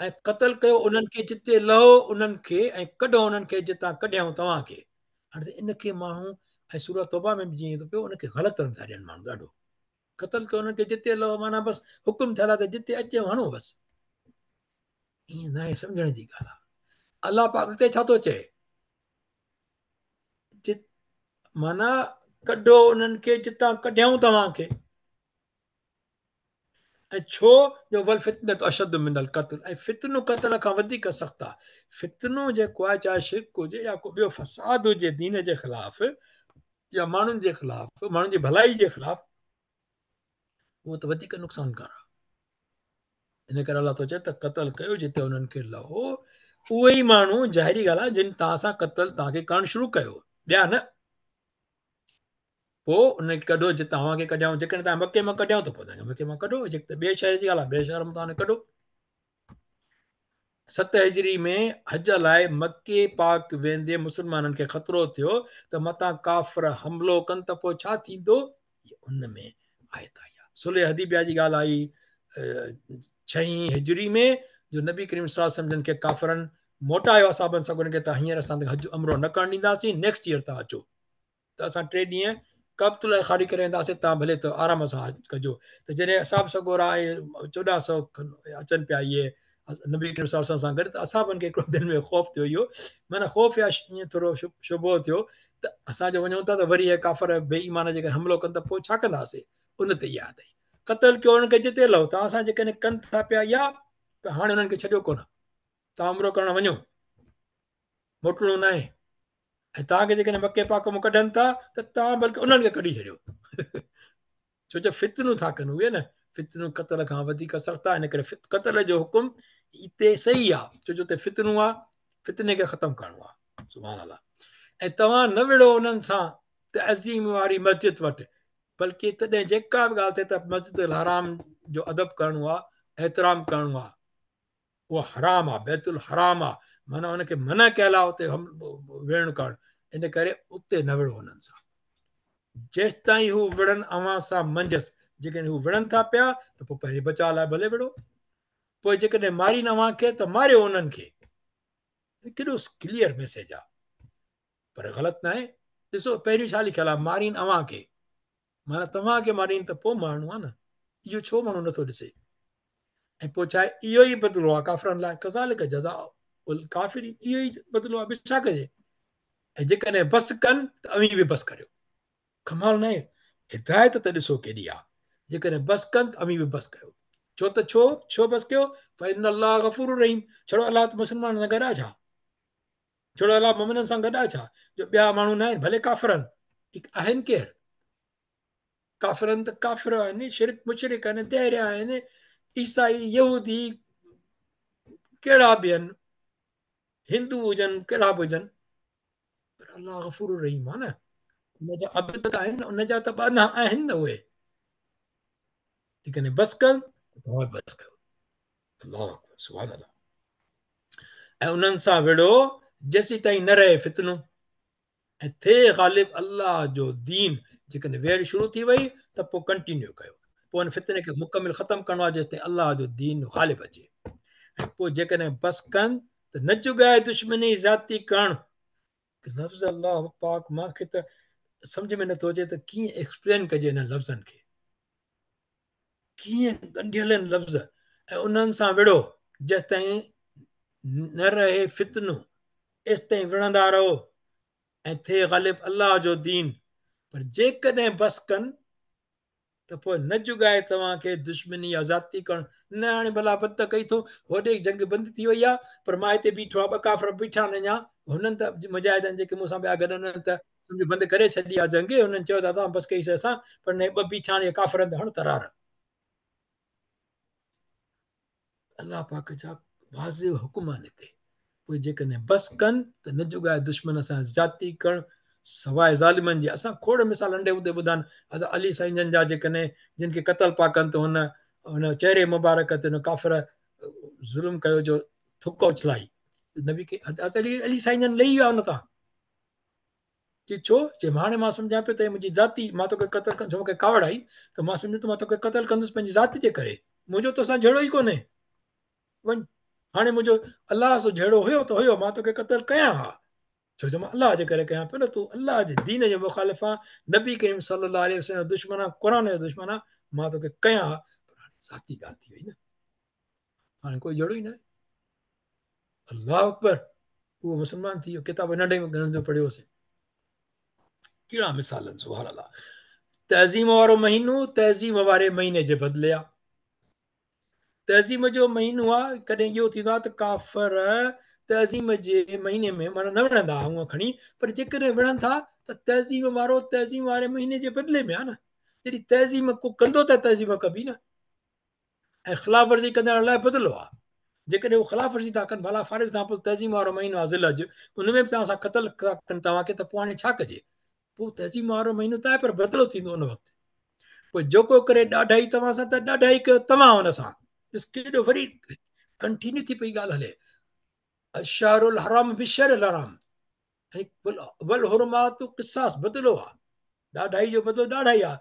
Speaker 1: ۽ قتل ڪيو انهن کي جتي لهو انهن کي، ۽ ڪڍو انهن کي جتان ڪڍيائون توهان کي. هاڻي ته ان کي ماڻهو ۽ سورة توبه ۾ به جيئن ٿو پيو ان کي غلط رنگ ٿا ڏين ماڻهو ڏاڍو. قتل ڪيو انهن کي جتي لهو معنيٰ بس حڪم ٿيل آهي ته جتي اچي هڻو بس. ائين ناهي، سمجهڻ جي ڳالهه آهي. الله پاڪ اڳتي ڇا ٿو چئي؟ معنيٰ ڪڍو انهن کي جتان ڪڍيائون توهان کي. ۽ ڇو جو والفتنة اشد من القتل، ۽ فتنو قتل کان وڌيڪ سخت آهي. فتنو جيڪو آهي چاهي شرڪ هجي يا ڪو ٻيو فساد هجي دين جي خلاف يا ماڻهن جي خلاف، ماڻهن جي ڀلائي جي خلاف، اهو ته وڌيڪ نقصانڪار آهي. ان ڪري الله ٿو چئي ته قتل ڪيو جتي انهن کي لهو، اهي ئي ماڻهو ظاهري ڳالهه آهي جن توهان سان قتل توهان کي ڪرڻ شروع ڪيو، ٻيا نه. پوء انهن کي ڪڍو جتان اوهان کي ڪڍيائون، جيڪڏهن توهان مڪي مان ڪڍيائون ته پوء توهان کي مڪي مان ڪڍو، جيڪڏهن ٻئي شهر جي ڳالهه آهي ٻئي شهر مان توهان کي ڪڍو. 7 هجري ۾ حج لاء مڪي پاڪ ويندي مسلمانن کي خطرو ٿيو ته متان ڪافر حملو ڪن ته پوء ڇا ٿيندو؟ ان ۾ آيت آئي آهي. صلح حديبيه جي ڳالهه آئي ڇهين هجري ۾ جو نبي ڪريم صلي الله عليه وسلم جن کي ڪافرن موٽايو اصحابن سڳورن کي ته هينئر اسان حج عمرو نه ڪرڻ ڏينداسين، نيڪسٽ ايئر توهان اچو ته اسان 3 ڏينهن ڪعبة الله خالي ڪري وينداسين، توهان ڀلي ته آرام سان حج ڪجو. ته جڏهن اصحاب سڳورا ۽ 1400 کن اچن پيا اهي نبي ڪريم صلي الله عليه وسلم سان گڏ ته اصحابن کي هڪڙو دل ۾ خوف ٿيو، اهو معنيٰ خوف يا ائين ٿورو شبهو ٿيو ته اسان جو وڃون ٿا ته وري اهي ڪافر بي ايمان جيڪڏهن حملو ڪن ته پوء ڇا ڪنداسين؟ ان تي اها آيت آئي، قتل ڪيو انهن کي جتي لهو، توهان سان جيڪڏهن ڪن ٿا پيا يا ته هاڻي انهن کي ڇڏيو ڪونه، توهان عمرو ڪرڻ وڃو، موٽڻو ناهي، ۽ توهان کي جيڪڏهن مڪي پاڪ مان ڪڍن ٿا ته توهان بلڪه انهن کي ڪڍي ڇڏيو، ڇو جو فتنو ٿا ڪن اهي نه، فتنو قتل کان وڌيڪ سخت آهي، ان ڪري قتل جو حڪم هتي صحيح آهي، ڇو جو هتي فتنو آهي، فتني کي ختم ڪرڻو آهي. سبحان الله. ۽ توهان نه وڙهو انهن سان تعظيم واري مسجد وٽ، بلڪه تڏهن جيڪا به ڳالهه ٿئي ته مسجد الحرام جو ادب ڪرڻو آهي، احترام ڪرڻو آهي، اهو حرام آهي، بيت الحرام آهي، معنيٰ ان کي منع ڪيل آهي اتي وڙهڻ ڪرڻ، ان ڪري اتي نه وڙهو انهن سان جيستائين هو وڙهن اوهان سان منجهس، جيڪڏهن هو وڙهن ٿا پيا ته پوء پنهنجي بچاء لاء ڀلي وڙهو، پوء جيڪڏهن مارين اوهان کي ته ماريو انهن کي. ڪيڏو ڪليئر ميسيج آهي، پر غلط ناهي. ڏسو پهريون ڇا لکيل آهي، مارين اوهان کي، معنيٰ توهان کي مارين ته پوء مارڻو آهي نه، اهو ڇو ماڻهو نٿو ڏسي؟ ۽ پوء ڇا اهو ئي بدلو آهي ڪافرن لاء، ڪذالڪ جزاء الڪافرين، اهو ئي بدلو آهي، ٻيو ڇا ڪجي؟ ۽ جيڪڏهن بس ڪن ته اوهين به بس ڪريو. ڪمال ناهي، هدايت ته ڏسو ڪيڏي آهي، جيڪڏهن بس ڪن ته اوهين به بس ڪيو. ڇو ته ڇو ڇو بس ڪيو؟ فإن الله غفور رحيم، ڇڙو الله ته مسلمانن سان گڏ آهي ڇا؟ ڇڙو الله مؤمنن سان گڏ آهي ڇا؟ جو ٻيا ماڻهو نه آهن، ڀلي ڪافر آهن، آهن ڪير؟ ڪافرن ته ڪافر آهن، شرڪ مشرڪ آهن، دهريا آهن، عيسائي، يهودي، ڪهڙا به آهن، هندو هجن، ڪهڙا به هجن، پر الله غفور الرحيم آهي نه، ان جا عبد ته آهن، ان جا ته ٻانها آهن نه اهي. جيڪڏهن بس ڪن ته توهان به بس ڪيو. الله اڪبر، سبحان الله. ۽ انهن سان وڙهو جيسيتائين نه رهي فتنو ۽ ٿئي غالب الله جو دين. جيڪڏهن ويڙهه شروع ٿي وئي ته پوء ڪنٽينيو ڪيو، پوء ان فتني کي مڪمل ختم ڪرڻو آهي جيستائين الله جو دين غالب اچي. ۽ پوء جيڪڏهن بس ڪن ته نه جڳائي دشمني زيادتي ڪرڻ. لفظ الله پاڪ مان کي ته سمجهه ۾ نٿو اچي ته ڪيئن ايڪسپلين ڪجي انهن لفظن کي، ڪيئن ڳنڍيل آهن لفظ. ۽ انهن سان وڙهو جيستائين نه رهي فتنو، ايستائين وڙهندا رهو ۽ ٿئي غالب الله جو دين. پر جيڪڏهن بس ڪن ته پوء نه جڳائي توهان کي دشمني يا زيادتي ڪرڻ. نه هاڻي ڀلا بند ته ڪئي اٿو، هوڏي جنگ بند ٿي وئي آهي، پر مان هتي بيٺو آهيان، ٻه ڪافر بيٺا آهن اڃا، هنن ته مجاهدن جيڪي مون سان ٻيا گڏ هنن ته سمجهو بند ڪري ڇڏي آ جنگ، هنن چيو ته اسان بس ڪئي سي اسان، پر نه ٻه بيٺا آهن اهي ڪافرن ته هڻ ترار. الله پاڪ جا واضح حڪم آهن هتي. پوء جيڪڏهن بس ڪن ته نه جڳائي دشمن سان زيادتي ڪرڻ سواء ظالمن جي. اسان کوڙ مثال ننڍي هوندي ٻڌا آهن، حضرت علي سائين جن جا جيڪڏهن جن کي قتل پيا ڪن ته هن هن چهري مبارڪ تي هن ڪافر ظلم ڪيو جو ٿڪ اڇلائي، نبي کي حضرت علي سائين جن لهي ويا ان تان. چي ڇو؟ چي هاڻي مان سمجهان پيو ته هي منهنجي ذاتي، مان توکي قتل ڪندس، مون کي ڪاوڙ آئي ته مان سمجهيو ته مان توکي قتل ڪندس پنهنجي ذات جي ڪري، منهنجو توسان جهيڙو ئي ڪونهي، وڃ هاڻي منهنجو الله سان جهيڙو هيو ته هيو، مان توکي قتل ڪيان ها، ڇو جو مان الله جي ڪري ڪيان پيو نه، تون الله جي دين جو مخالف آن، نبي ڪريم صلي الله عليه وسلم جو دشمن آن، قرآن جو دشمن آن، مان توکي ڪيان ها، پر هاڻي ذاتي ڳالهه ٿي وئي نه، هاڻي ڪوئي جهيڙو ئي ناهي. الله اڪبر، اهو مسلمان ٿي ويو. ڪتاب ننڍي ۾ گهڻن جو پڙهيوسين، ڪهڙا مثال آهن، سبحان الله. تعظيم وارو مهينو تعظيم واري مهيني جي بدلي آ. تعظيم جو مهينو آ، ڪڏهن اهو ٿيندو آ ته ڪافر تعظيم جي مهيني ۾ معنيٰ نه وڙهندا هونء کڻي، پر جيڪڏهن وڙهن ٿا ته تعظيم وارو تعظيم واري مهيني جي بدلي ۾ آ نه. جڏهن تعظيم ڪو ڪندو ته تعظيم ڪبي نه. ऐं ख़िलाफ़ वर्ज़ी कंदड़ लाइ बदिलो आहे। जेकॾहिं उहो ख़िलाफ़ वर्ज़ी था कनि, भला फॉर एग्ज़ाम्पल तज़ीम वारो महीनो आहे ज़िलहज, उन में बि तव्हां सां क़तल था कनि तव्हांखे, त पोइ हाणे छा कजे? पोइ तज़ीम वारो महीनो त आहे, पर बदिलो थींदो उन वक़्तु। पोइ जेको करे ॾाढाई तव्हां सां, त ॾाढाई कयो तव्हां हुन सां। ॾिस केॾो वरी कंटिन्यू थी पई ॻाल्हि हले। अशहरुल हराम बिशहरिल हराम ऐं वल हुरमात क़िसास, बदिलो आहे, ॾाढाई जो बदिलो ॾाढाई आहे।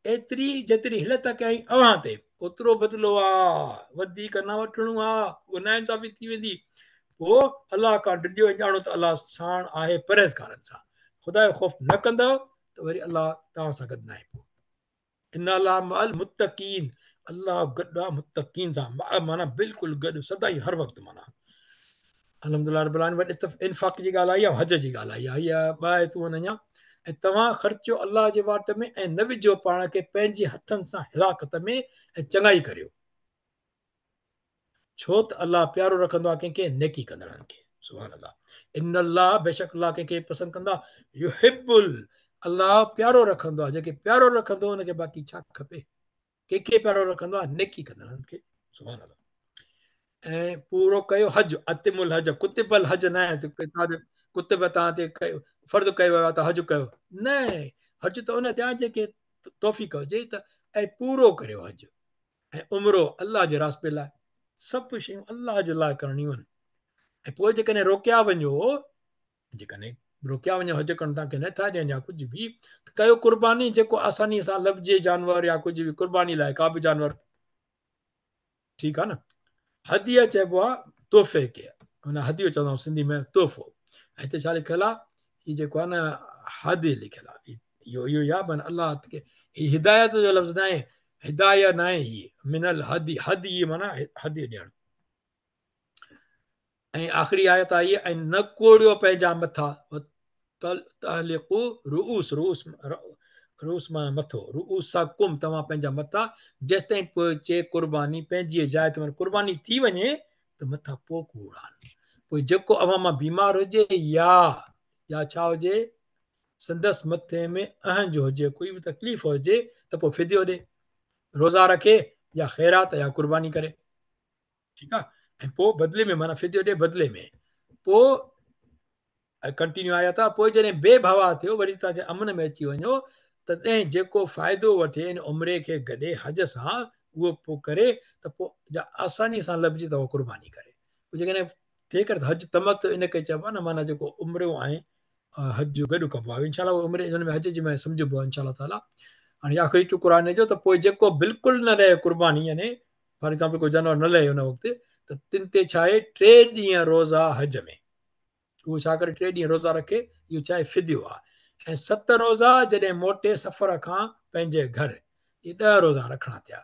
Speaker 1: एतिरी जेतिरी हिलत कयईं अव्हां ते, ओतिरो बदिलो आहे, वधीक न वठिणो आहे, उहो नाइंसाफ़ी थी वेंदी। पोइ अलाह खां डिॼो ऐं ॼाणो त अलाह साण आहे परहेज़गारनि सां। ख़ुदा जो ख़ौफ़ न कंदव त वरी अलाह तव्हां सां गॾु न आहे। पोइ इन अलाह मअल मुत्तक़ीन, अलाह गॾु आहे मुत्तक़ीन सां, माना बिल्कुलु गॾु, सदाईं हर वक़्तु। माना अल्हम्दुलिल्लाह रब्बिल आलमीन। वॾे इन्फ़ाक़ जी ॻाल्हि आई आहे, हज जी ॻाल्हि आई आहे, इहा ॿ आयतूं आहिनि अञा। ऐं तव्हां ख़र्चो अलाह जे वाट में ऐं न विझो पाण खे पंहिंजे हथनि सां हिलाकत में, ऐं चङाई करियो, छो त अलाह प्यारो रखंदो आहे कंहिंखे? नेकी कंदड़नि खे। सुभान अलाह। इन अलाह, बेशक अलाह कंहिंखे पसंदि कंदो आहे? युहिब्बुल, अलाह प्यारो रखंदो आहे, जेके प्यारो रखंदो हुनखे बाक़ी छा खपे? कंहिंखे प्यारो रखंदो आहे? नेकी कंदड़नि खे। सुभान अलाह। ऐं पूरो कयो हज, अतिमुल हज, कुतिबल हज न आहे कुतिब तव्हां ते कयो, फ़र्ज़ु कयो वियो आहे त हज कयो, न, हज त उन ते आहे जेके तौफ़ीक़ हुजे त, ऐं पूरो करियो हज ऐं उमिरो अलाह जे रास्ते लाइ। सभु शयूं अलाह जे लाइ करणियूं आहिनि। ऐं पोइ जेकॾहिं रोकिया वञो, जेकॾहिं रोकिया वञो हज करणु तव्हांखे नथा ॾियनि या कुझु बि, त कयो क़ुर्बानी, जेको आसानी सां लभिजे जानवर या कुझु बि क़ुर्बानी लाइ का बि जानवर, ठीकु आहे न। हदिया चइबो आहे तोहफ़े खे, माना हदियो चवंदा आहियूं सिंधी में तोहफ़ो। ऐं हिते छा लिखियलु आहे? हीउ जेको आहे न हदी लिखियलु आहे, इहो इहो ई आहे, माना अलाह खे हीउ हिदायत जो लफ़्ज़ न आहे, हिदाया न आहे, हीअ मिनल हदी, हदी माना हदी ॾियणु। ऐं आख़िरी आयत आई, ऐं न कोड़ियो पंहिंजा मथा, तहलिकू रुऊस, रुऊस रूस मां मथो, रुऊसकुम, तव्हां पंहिंजा मथा, जेसि ताईं पहुचे क़ुर्बानी पंहिंजी जाइ ते, माना क़ुर्बानी थी वञे त मथा पोइ कूड़ानि। पोइ जेको अव्हां मां बीमार हुजे या या छा हुजे, संदसि मथे में अहंज हुजे, कोई बि तकलीफ़ हुजे, त पोइ फिदियो ॾे, रोज़ा रखे या ख़ैरात या क़ुर्बानी करे, ठीकु आहे। ऐं पोइ बदिले में माना फिदियो ॾे बदिले में। पोइ कंटिन्यू आया था, पोइ जॾहिं बेभवा थियो, वरी तव्हां अमन में अची वञो, तॾहिं जेको फ़ाइदो वठे इन उमिरे खे गॾे हज सां, उहो पोइ करे, त पोइ जा आसानी सां लभिजे त उहो क़ुर्बानी करे। पोइ जेकॾहिं थिए करे त हज तमत इन खे चइबो आहे न, माना जेको उमिरो ऐं हज गॾु कबो आहे। इनशा अलाह उमिरे हुन में हज जी में सम्झिबो आहे इनशा ताला। हाणे आख़िरी टुकड़ो आहे हिन जो, त पोइ जेको बिल्कुलु न रहे क़ुर्बानी, यानी फॉर एग्ज़ाम्पल को जानवर न लहे हुन वक़्तु, त तिन ते छा आहे? टे ॾींहं रोज़ा हज में, उहो छा करे? टे ॾींहं रोज़ा रखे, इहो छा आहे? फिदियो आहे। ऐं 7 रोज़ा जॾहिं मोटे सफ़र खां पंहिंजे घर, इहे 10 रोज़ा रखणा थिया।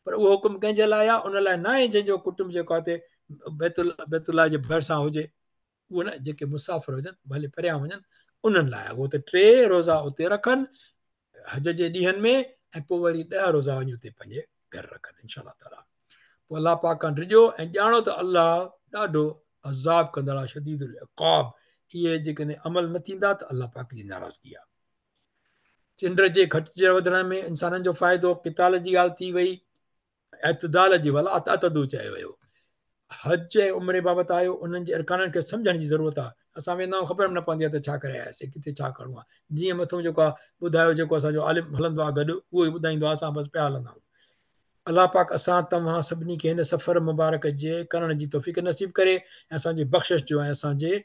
Speaker 1: पर उहो हुकुम कंहिंजे लाइ आहे? उन लाइ न आहे जंहिंजो कुटुंब जेको आहे बैतुल्लाह जे भरिसां हुजे, उहो न, जेके मुसाफ़िर हुजनि भले परियां वञनि उन्हनि लाइ आहे। उहो त 3 रोज़ा उते रखनि हज जे ॾींहनि में, ऐं पोइ वरी 10 रोज़ा वञी उते पंहिंजे घर रखनि इनशा ताला। पोइ अलाह पाक खां डिॼो ऐं ॼाणो त अलाह ॾाढो अज़ाब कंदड़ आहे, शदीदुल इक़ाब। इहे जेकॾहिं अमल न थींदा त अलाह पाक जी नाराज़गी आहे। चंड जे घटिजण वधण में इंसाननि जो फ़ाइदो, क़िताल जी ॻाल्हि थी वई, एतदाल जी वला तअतदू चयो वियो। हज ऐं उमिरे बाबति आयो, उन्हनि जे अरकाननि खे सम्झण जी ज़रूरत आहे। असां वेंदा आहियूं, ख़बर बि न पवंदी आहे त छा करे आयासीं, किथे छा करिणो आहे। जीअं मथां जेको आहे ॿुधायो, जेको असांजो आलिम हलंदो आहे गॾु, उहो ई ॿुधाईंदो आहे, असां बसि पिया हलंदा आहियूं। अलाह पाक असां तव्हां सभिनी खे हिन सफ़र मुबारक जे करण जी तौफ़ीक़ नसीब करे, ऐं असांजी बख़्शिश जो ऐं असांजे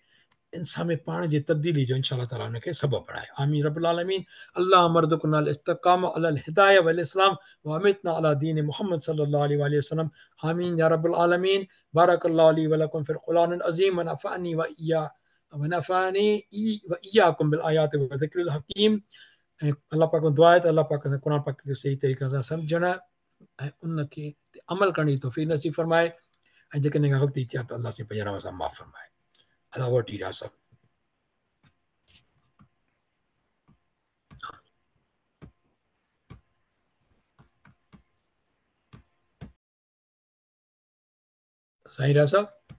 Speaker 1: इंसान में पाण जी तब्दीली जो इंशा अल्लाह ताला हुनखे सबबु बणाए। आमीन रब्बुल आलमीन। अल्लाह मर्दुकुना अल इस्तिकामा अलल हिदाया वल इस्लाम व अमितना अला दीन मुहम्मद सल्लल्लाहु अलैहि वसल्लम। आमीन या रब्बुल आलमीन। बारकल्लाहु ली व लकुम फिल कुरानिल अज़ीम व नफ़अनी व इय्या व नफ़अनी व इय्याकुम बिल आयात व ज़िक्रिल हकीम। ऐं अलाह पाक दुआ आहे त अलाह पाक असां कुरान पाक खे सही तरीक़े सां सम्झण ऐं उनखे अमल करण जी तौफ़ीक़ नसीब फरमाए, ऐं जेकॾहिं का ग़लती थी आहे त अलाह से पंहिंजे सां माफ़ फरमाए। अलाह वठी रहा साहब। साईं रहा साहब।